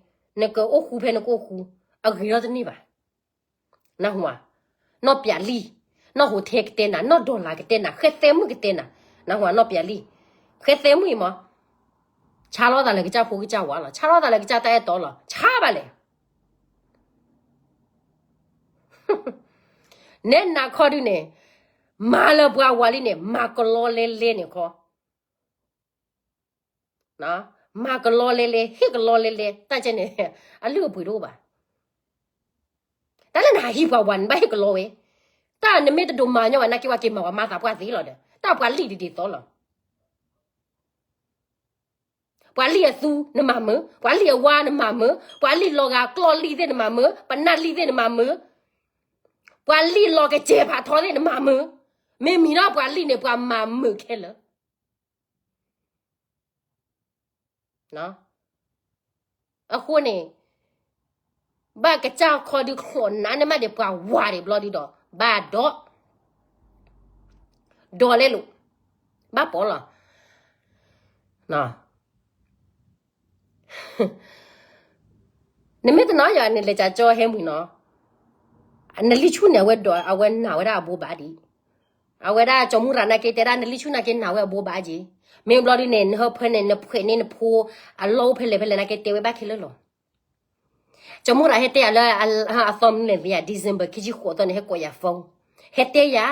နကအိၣ်ဃူဖဲနကအိၣ်ဃူ, အဂ့ၤထီၣ်တန့ၢ်ဘၣ်. နၢ်ဟူဧါ, နီၢ်ပၠးလံၢ်, နီၢ်ဟိးထဲကတဲနၤ, နီၢ်ဒီလၤကတဲနၤ, ဃဲသဲမုၣ်ကတဲနၤ, နၢ်ဟူဧါ နီၢ်ပၠးလံၢ်, ဃဲသဲမုၣ်အံၤမး, ဆါလီၤသးလၢကစၢ်ဖိကစၢ်ဝၤလီၤ, ဆါလီၤသးလၢကစၢ်တၢ်အဲၣ်တီလီၤ, ဆါဘၣ်လဲၣ်. နဲနၤခီဒုန့ၣ်, မၤလၢပှၤဝၤလံန့ၣ် မၤကလီလဲလဲန့ၣ်ခီ, မၤကလီလဲလဲ, ဟ့ၣ်ကလီလဲလဲ, တၢ်ကဲန့ၣ်, အလုၢ်အပှ့ၤတအိၣ်ဘၣ်. တၢ်လၢနဟးဟံးပှၤဝၤန့ၣ် နဘၣ်ဟ့ၣ်ကလီဝဲ, တၢ်နမ့ၢ်တဒိးမၤညီဘၣ်နာ်က့ ပှၤက့ၤမၤဝဲမၤသးပှၢ်သ့လီၤဒီး တၢ်ပှၤလံၢ်ဒ်ဒ်သိးလီၤ. ပှၤလံၢ်အသူ နမၤမုာ်, ပှၤလံၢ်အဝါနမၤမုာ်, ပှၤလံၢ်လီၤဂာ်ကျီၢ်လံၢ်သ့ၣ်နမၤမုာ်, ပနၢ်လံၢ်သ့ၣ်နမၤမုာ်, ပှၤလံၢ်လီၤကစဲၤဖးထီသ့ၣ်နမၤမုာ်, မ့မံၤဒီးပှၤလံၢ်န့ၣ် ပှၤမၤမုာ်ခဲလၢာ်. အဃိန့ၣ်, ဘၣ်ကစၢ်ခီဒုချီၣ်နါန့ၣ် မ့ၢ်ဒ်ပှၤဝၤဒံးဘျီဒုဒီး ဘၣ်ဒီး, ဒီးလဲလိာ်, ဘၣ်ပိာ်လီၤ. နမ့ၢ်တနာ်ယွၤန့ၣ် လဲၤကၠီဟဲမုၢ်နီၤ, နလံၣ်ဆူၣ်န့ၣ် အဝဲဒိး အဝဲနာ်ဝဲဒၣ်အဘိဘၣ်ဒံး, အဝဲဒၣ်ကၠီမူရၤနာ်က့တဲဒၣ် နလံၣ်ဆူၣ်နာ်က့နာ်ဝဲအဘိဘၣ်က့, မ့ၢ်ဘျီဒုန့ၣ် နဟၢဖၢန့ၣ် နဖှဲးန့ၢ်နဖိ အလီၢ်အိၣ်ဖဲလဲၣ်ဖဲလဲၣ်နာ်က့တဲဝဲဘၣ်ခဲလၢာ်လီၤ. ကၠီမူရၤဟဲတဲယၤလၢ အသီမနုၤလဲၣ်သ့ဧါ December ခံဆံဃိးသီန့ၣ် ဟဲကိးယၤ phone, ဟဲတဲယၤ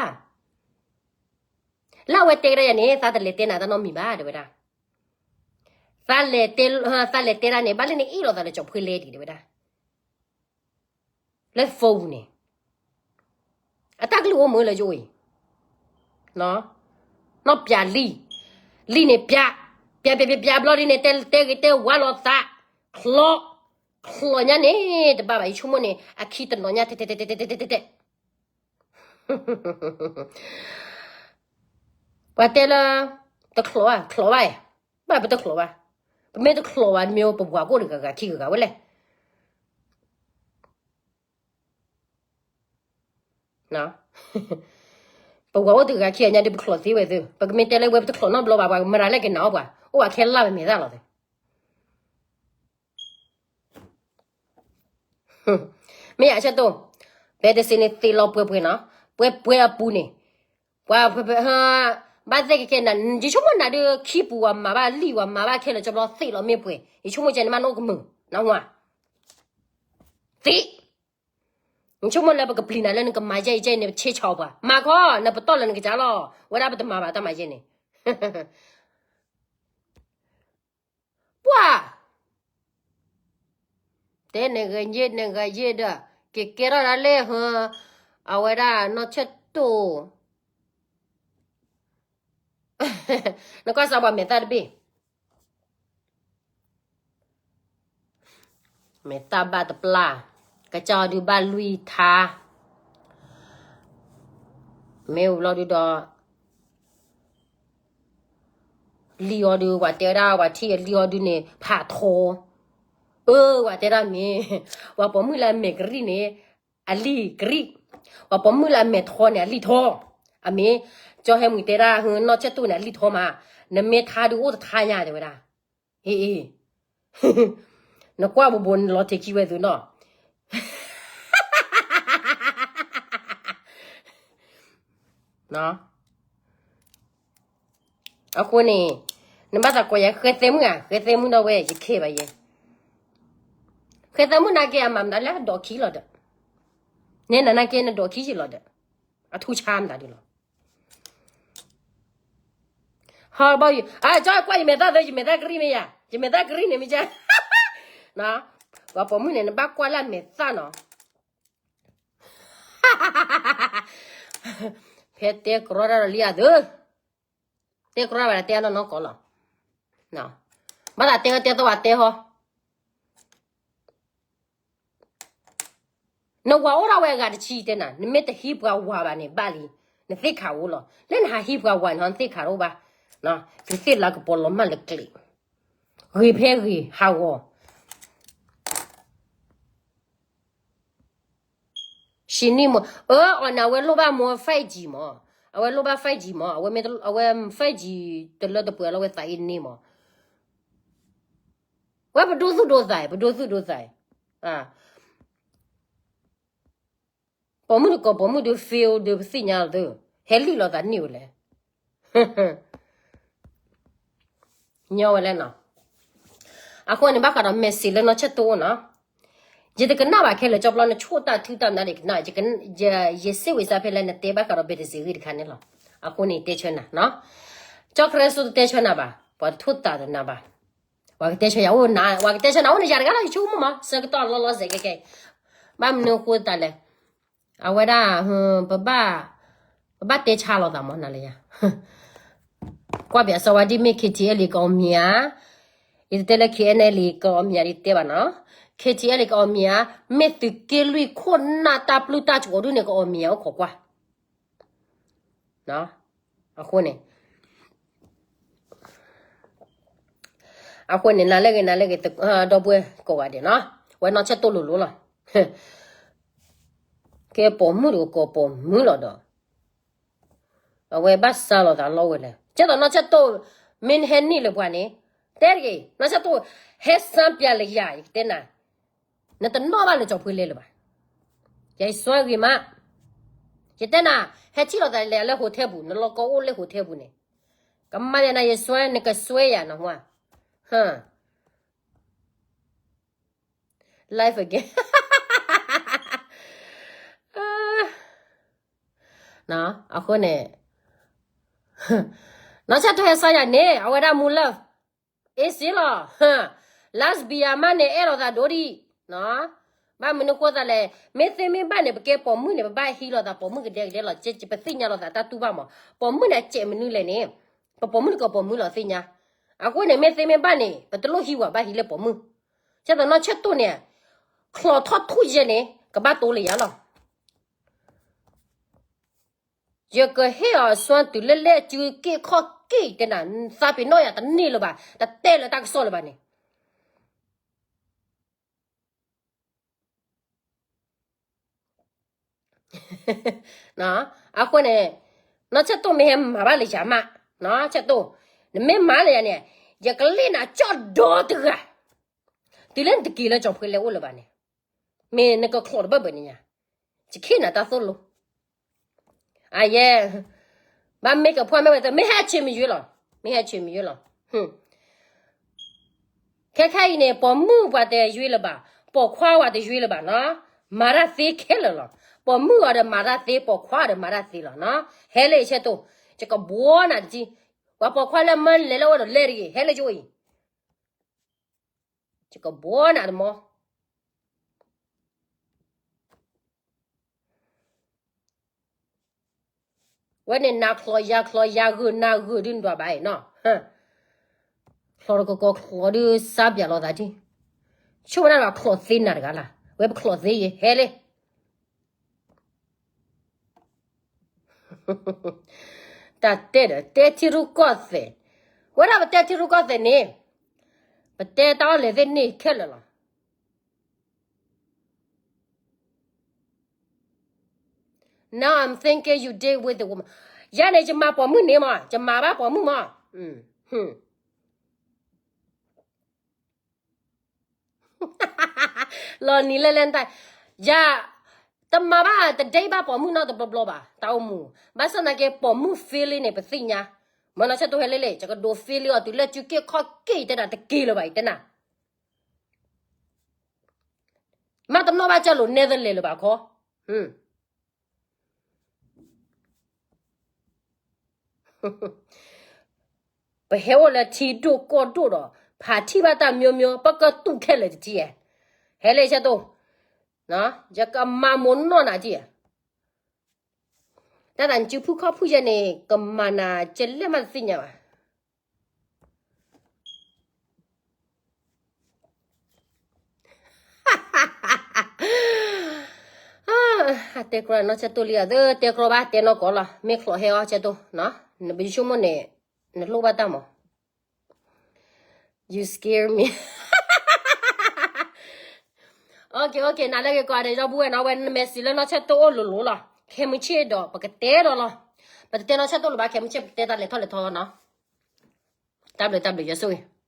လၢအဝဲတဲကဒါယၤန့ၣ် သးတလဲၤတဲနၤတၢ်နီတမံၤဘၣ် တဲဝဲဒၣ်. သးလဲၤတဲ, သးလဲၤတဲဒၣ်န့ၣ် ဘၣ်လၢနအ့ၣ်လိာ်သးလၢကၠီဖှ့လဲဒံး တဲဝဲဒၣ်. လၢ phone န့ၣ်, အတၢ်ကလုၢ်အိၣ်မုာ်လၢယအိၣ်အံၤ, နီၢ်ပျးလံၢ်, လံၢ်န့ၣ်ပျး, ပျးပျးပျးပျးဘျီဒ်န့ၣ် တဲတဲဂ့ၤတဲဝါလိာ်သး, ချီ, ချီညါန့ၣ် တဘၣ်ဘၣ် ယဆိကမိၣ်န့ၣ် အခံတနီၤညါ တဲတဲတဲတဲတဲတဲတဲ ပှၤတဲလၢ တချီဘၣ်, ချီဘၣ်, ဘၣ်ပတချီဘၣ်, ပမ့ၢ်တချီဘၣ် မ့ၢ်ပဝၤကအိၣ်တဂၤဂၤခံဂၤဂၤဝဲလဲၣ်. ပဝၤအိၣ်တဂၤခံဂၤညါဒီး ပချီသ့ဝဲသ့, ပကမ့ၢ်တဲလၢဝဲပတချီနီတဘျီဘၣ် ပှၤမတၤလဲၣ်ကနာ်အီၤပှၤ, အိၣ်ဘၣ်ခဲလၢာ်ပမဲာ်သၣ်လီၤသ့. မ့ၢ်ယဆၢတိၢ်, ပတစ့န့ၣ်သ့လီၤပှဲၤပှဲၤနီၤ, ပှဲၤပှဲၤအပူၤန့ၣ်, ပှၤ, ဘၣ်သ့ၣ်ကကဲနၤ ယဆိကမိၣ်နၤဒုး ခံပူၤဝဲမၤဘၣ်လံာ်ဝဲမၤဘၣ်ခဲလၢာ်ကၠီဘျီသ့ၣ်လီၤမ့ၢ်ပှဲၤ ယဆိကမိၣ်ကဲန့ၣ်မးနအိၣ်ကမုာ် နဟူဧါ သ့ နဆိကမိၣ်လၢပကပျံၤနၤလၢနကမၤယဲၢ်အံၤကဲန့ၣ် ပဆ့ဆၢပှၤ မၤခီ နပတီၢ်လၢနကစၢ်လီၤ ဝဲဒၣ်ပတမၤဘၣ်တၢ်မၤယဲၢ်န့ၣ် ပှၤ တဲနဂ့ၤယ့ၢ်နဂ့ၤယ့ၢ်ဒီး ကကဲထီၣ်ဒၣ်လဲၣ်ဟၢ အဝဲဒၣ်နီၢ်ဆဲၣ်တိၢ် နကွၢ်စးပှၤမဲာ်သၣ်တဘ့ၣ် မဲာ်သၣ်ဘၣ်တပျၢ် ကစၢ်အီၤဒုးဘၣ်လွံၢ်ထါ မ့ၢ်ဝံၤလီၤဒုးဒီး လံၣ်အီၤဒုး ပှၤတဲဝဲဒၣ် ပှၤထံၣ်အလံၣ်အီၤဒုးန့ၣ် ဖးထီ အၢ ပှၤတဲဒၣ်မ့ၢ် ပှၤပိာ်မုၣ်လၢအမဲာ်ကရံၣ်န့ၣ် အလံၣ်ကရံၣ် ပှၤပိာ်မုၣ်လၢအမဲာ်ထီန့ၣ် အလံၣ်ထီ အမ့ၢ် ကၠီဟဲမုၢ်တဲဒၣ် ဟၢ နီၢ်ဆဲၣ်တိၢ်န့ၣ် အလံၣ်ထီမး နမ့ၢ်ထါဒုးအိၣ်တထါညါတဲဝဲဒၣ် အ့ အ့ နကွၢ်ဘိဘိနလီၤထံးခံဝဲသုနီၤ အဃိန့ၣ် နဘၣ်သးကိးယၤ ဃဲသဲမုၣ်ဧါ ဃဲသဲမုၣ်ဒီးဝဲ ယခဲဘၣ်ယဲ ဃဲသဲမုၣ်နာ်က့အမၤမတၤလၢအဒိးခံလီၤဒီး နဲနၤနာ်က့နဒိးခံယံာ်လီၤဒီး အထူဆါမတၤဒုးလီၤ ဟီဘီယူၤ အကၠီကွၢ်ယမဲာ်သၣ်သၢ ယမဲာ်သၣ်ကရံၣ်မ့ၢ်ယၤ ယမဲာ်သၣ်ကရံၣ်န့ၣ်မ့ၢ်ကၠီ ပှၤပိာ်မုၣ်န့ၣ် နဘၣ်ကွၢ်လၢအမဲာ်သၣ်နီၤ ဖဲတဲကရီတၢ်ဒီးလံအသၢ တဲကရီဘၣ်တဲအနီၢ်နီၢ်ကီးလီၤ ဘၣ်သးတဲဝဲတဲသဝဲတဲဟီ နဝၤအိၣ်ထီၣ်ဝဲအဂၤတဆံတဲနၤ နမ့ၢ်တဟံးပှၤဝၤဘၣ်န့ၣ် ဘၣ်လံ နသ့ၣ်ခးအိၣ်လီၤ လၢနဟးဟံးပှၤဝၤန့ၣ် နသ့ၣ်ခးတအိၣ်ဘၣ် သုသ့ၣ်လၤကပီၤလီၤမၢ်လၢကျဲ ဂ့ၤဖဲဂ့ၤဟးဂီၤ ရှံနံၣ်မး အၢ အီၤန့ၣ် အဝဲလိၣ်ဘၣ်မ့ၢ် five G မး အဝဲလိၣ်ဘၣ် five G မး အဝဲ five G တလၢတပှဲၤလီၤဝဲသးအံၤန့ၣ်မး ဝဲပဒိသူၣ်ဒိသး ပဒိသူၣ်ဒိသး ပိာ်မုၣ်တကိးပိာ်မုၣ်ဒုး fail ဒုးပသ့ၣ်ညါလီၤသု ဟဲလံၣ်လီၤသးန့ၢ်ဝဲလဲၣ် ညီဝဲလဲၣ်နီၤ အဃိန့ၣ် ဘၣ်ဃးဒီး message လၢနီၢ်ဆဲၣ်တိၢ်အိၣ်နီၤ ယတကနၣ်ဘၣ်ခဲလၢာ် ကၠီပျီနဆိၣ်တၢ်ထုတၢ်မနုၤဒံးကနၣ် ယစ့ဝံၤစါဖဲလၢနတဲဘၣ်ဃးဒီး ဘဲတစ့ဂ့ၢ်တခါန့ၣ်လီၤ အဃိန့ၣ်တဲဆၢနၤ ကၠီခရၢစိတတဲဆၢနၤဘၣ် ပှၤတထိၣ်သးတနၤဘၣ် ပှၤကတဲဆၢယၤအိၣ်နၤ ပှၤကတဲဆၢနၤအိၣ်နယၤတဂၤလီၤ ယဆိကမိၣ်မး ဆၢကတီၢ်လီၤလီၤဆဲးကဲကဲ ဘၣ်မနုၤဃိသတးလဲၣ် အဝဲဒၣ် ပဘၣ် ပဘၣ်တဲဆါလိာ်သးမးနၤလၢယၤ ကွၢ်ဘၣ်အစီဝါဒ်မ့ၢ် KTLA ကအီၣ်မံၤဧါ ယတတဲလၢ KNLA ကအီၣ်မံၤဧါ ယတတဲဘၣ်နီၤ KTLA ကအီၣ်မံၤဧါ မ့ၢ်သုးက့လွံၢ်ခိၣ်နၢ်တၢ်ပျုၢ်တၢ်ကီဒုၣ်န့ၣ် ကအီၣ်မံၤဧါ အိၣ်ခိးကွၢ် အဃိန့ၣ် အဃိန့ၣ် နၤလၢဂ့ၤ နၤလၢဂ့ၤ ဒီပုၢ်ဝဲၢ်ကိးဂၤဒဲးနီၤ ဝဲနီၢ်ဆဲၣ်တိၢ်လိၤလိၤလီၤ ကဲပိာ်မုၣ်တကိးပိာ်မုၣ်လီၤဒီး အဝဲဘၣ်စါလိာ်သးလီဝဲလဲၣ် ကဲသိးနီၢ်ဆဲၣ်တိၢ် မ့ၢ်ဟဲနံၣ်လၢပှၤန့ၣ် တဲတဂ့ၤ နီၢ်ဆဲၣ်တိၢ် ဟဲစၢပျးလၢယၤ ယကတဲနၤ နတနီၣ်ဘၣ်လၢကၠီၤဖှ့လဲလၢၤဘၣ် ယၤယစွဲဂ့ၤမး ယတဲနၤ ဟဲထံၣ်လိာ်သးလဲၤလၢ hotel ပူၤ နလီၢ်ကီအိၣ်လၢ hotel ပူၤန့ၣ် ကမၤယၤနၤ ယစွဲ နကစွဲယၤနီၤ ဟါ live again အဃိန့ၣ် နီၢ်ဆဲၣ်တိၢ်ဟဲစါယၤန့ၣ် အဝဲဒၣ်မူလၢ အ့စ့လီၤ lesbian မးန့ၣ် အဲၣ်လိာ်သးဒိဒံး ဘၣ်မနုၤဃိသးလဲၣ် မ့ၢ်သ့မ့ၢ်ဘၣ်န့ၣ် ပကဲပိာ်မုၣ်န့ၣ် ပဘၣ်ဟံးလိာ်သးပိာ်မုၣ်ကဒဲကဒဲလီၤ ပသ့ၣ်ညါလိာ်သးတၢ်တူၢ်ဘၣ်မး ပိာ်မုၣ်န့ၣ် အစဲးမနုၤလဲၣ်န့ၣ် ပပိာ်မုၣ်တကိးပိာ်မုၣ်လီၤသ့ၣ်ညါ အဃိန့ၣ် မ့ၢ်သ့မ့ၢ်ဘၣ်န့ၣ် ပတလိၣ်ဟံးဝဲဘၣ်ဟံးလၢပိာ်မုၣ် ကဲသိးနီၢ်ဆဲၣ်တိၢ်န့ၣ် ချီၣ်ထီၣ်ထူၣ်ယဲၢ်န့ၣ် ကဘၣ်တိလၢယၤလီၤ ယကဟ့ၣ်အီၤအစွမ်းတုၤလၢလဲၣ်စုက့ၢ်ခီၣ်က့ၢ်တဲနၤ သးပ့ၤနီၣ်ယၤတန့ၢ်လၢၤဘၣ် တတဲလၢတၢ်ကစီၣ်လၢၤဘၣ်န့ၣ် အဃိန့ၣ် နီၢ်ဆဲၣ်တိၢ်မ့ၢ်ဟဲမၤဘၣ်လၢယၤမး နီၢ်ဆဲၣ်တိၢ် နမ့ၢ်မၤလၢယၤန့ၣ် ယကလ့ၣ်နၤကၠီၣ်ဒီတဂၤ တုၤလၢနတက့ၤလၢကၠီၤဖှ့လဲအိၣ်လၢၤဘၣ်န့ၣ် မ့ၢ်နကချီၣ်တဘၢၣ်ဘၢၣ်န့ၣ်ညါ ယကဟ့ၣ်နၤတၢ်သိၣ်လိ အယဲၢ် ဘၣ်မ့ၢ်ကဖှီၣ်မ့ၢ်ဝဲတမ့ၢ်ဟဲဆ့မယွ့လီၤ, မ့ၢ်ဟဲဆ့မယွ့လီၤ. ခဲခဲအံၤန့ၣ် ပိာ်မုၣ်ပှၤတယွ့လၢၤဘၣ်, ပိာ်ခွါပှၤတယွ့လၢၤဘၣ်နီၤ, မၤတၢ်သ့ခဲလၢာ်လီၤ. ပိာ်မုၣ်အီၤဒီးမၤတၢ်သ့, ပိာ်ခွါအီၤဒီးမၤတၢ်သ့လီၤနီၤ. ဟဲလၢယဆဲတိၢ်, ယကဘှီနၤတက့ၢ်, ပှၤပိာ်ခွါလၢမၢလဲၤလၢအအိၣ်ဒီးလဲၤတဂ့ၤ, ဟဲလၢယအိၣ်အံၤ. ယကဘှီနၤတမီၤ ဝဲန့ၣ်နၤချီယၤချီယၤဂုာ်နၤဂုာ်ဒုးနဒွးဘၣ်အံၤနီၤ, ချီတကီကီချီဒုးစါပၠးလိာ်သးထံ, ဆိၣ်ဝဲဒၣ်လီၤချီသ့နၤတဂၤလၢ်, ဝဲပချီသ့ယဲဟဲလံ. တၢ်တဲဒီး တဲထံရူၢ်ကီၢ်သဲး, ဝဲဒၣ်ပတဲထံရူၢ်ကီၢ်သဲးန့ၣ်, ပတဲတၢ်အီၣ်လဲၤသ့ၣ်န့ၣ်ခဲလၢာ်လီၤ. Now I'm thinking you date with a woman. ယၤန့ၣ် ယမၤပိာ်မုၣ်န့ၣ်မး, ယမၤဘၣ်ပိာ်မုၣ်မး. လီၤနံၤလဲၣ်လဲၣ်တၢ်, ယၤ တမၤဘၣ်တ date ဘၣ်ပိာ်မုၣ်နီတဘျီဘျီဘၣ်, တၢ်အိၣ်မူ, ဘၣ်ဆၣ်သနာ်က့ပိာ်မုၣ် feeling န့ၣ် ပသ့ၣ်ညါ, မ့ၢ်နီၢ်ဆဲတိၢ်ဟဲလၢလဲၣ် ယကဒိး feeling အီၤတုၤလၢစုက့ၢ်ခီၣ်က့ၢ် ယတဲနၤတက့ၢ်လၢၤဘၣ် ယတဲနၤ မ့ၢ်တနီၣ်ဘၣ်ကၢ်လိာ်နဲသလဲၤလၢၤဘၣ်ခီ, ပဟဲအိၣ်လၢထံဒိၣ်ကီၢ်ဒိၣ်ဒီး ဖးထံၣ်ဘၣ်တၢ်မိမိ ပကတူၢ်ခဲလၢာ်တထံၣ်ဧါ, ဟဲလၢယဆဲတိၢ်, ယကမၤမိၢ်နီၢ်နၤထံၣ်ဧါ, တၢ်သးနစုဖုၣ်ခီၣ်ဖုၣ်ယဲန့ၣ် ကမၤနၤကလဲၣ်မးတသ့ၣ်ညါဘၣ်. တဲကြီနီၢ်ဆဲတိၢ်လံဧါ, တဲကြီဘၣ် တဲနီၢ်ကီၢ်လီၤ, မ့ၢ်ချီဟဲအီၤဆဲတိၢ်, နပဆိကမိၣ်န့ၣ် နလိၣ်ဘၣ်တၢ်မး. You scare me. Okay, okay, နၤလၢဂ့ၤကိးဂၤဒဲး ဒီပုၢ်ဝဲၢ်နီၤ, ဝဲနမဲာ်စံးလၢနီၢ်ဆဲတိၢ်အိၣ်လိၤလိၤလီၤ, ခဲမုၢ်ဆ့ၣ်ဒီး ပကတဲဒီးလီၤ, ပတတဲနီၢ်ဆဲတိၢ်လၢၤဘၣ်, ခဲမုၢ်ဆ့ၣ်ပတဲတၢ်လဲၤထီၣ်လဲၤထီနီၤ, တၢ်ဘျုးတၢ်ဘျုး ယွၤဆိၣ်ဂ့ၤ.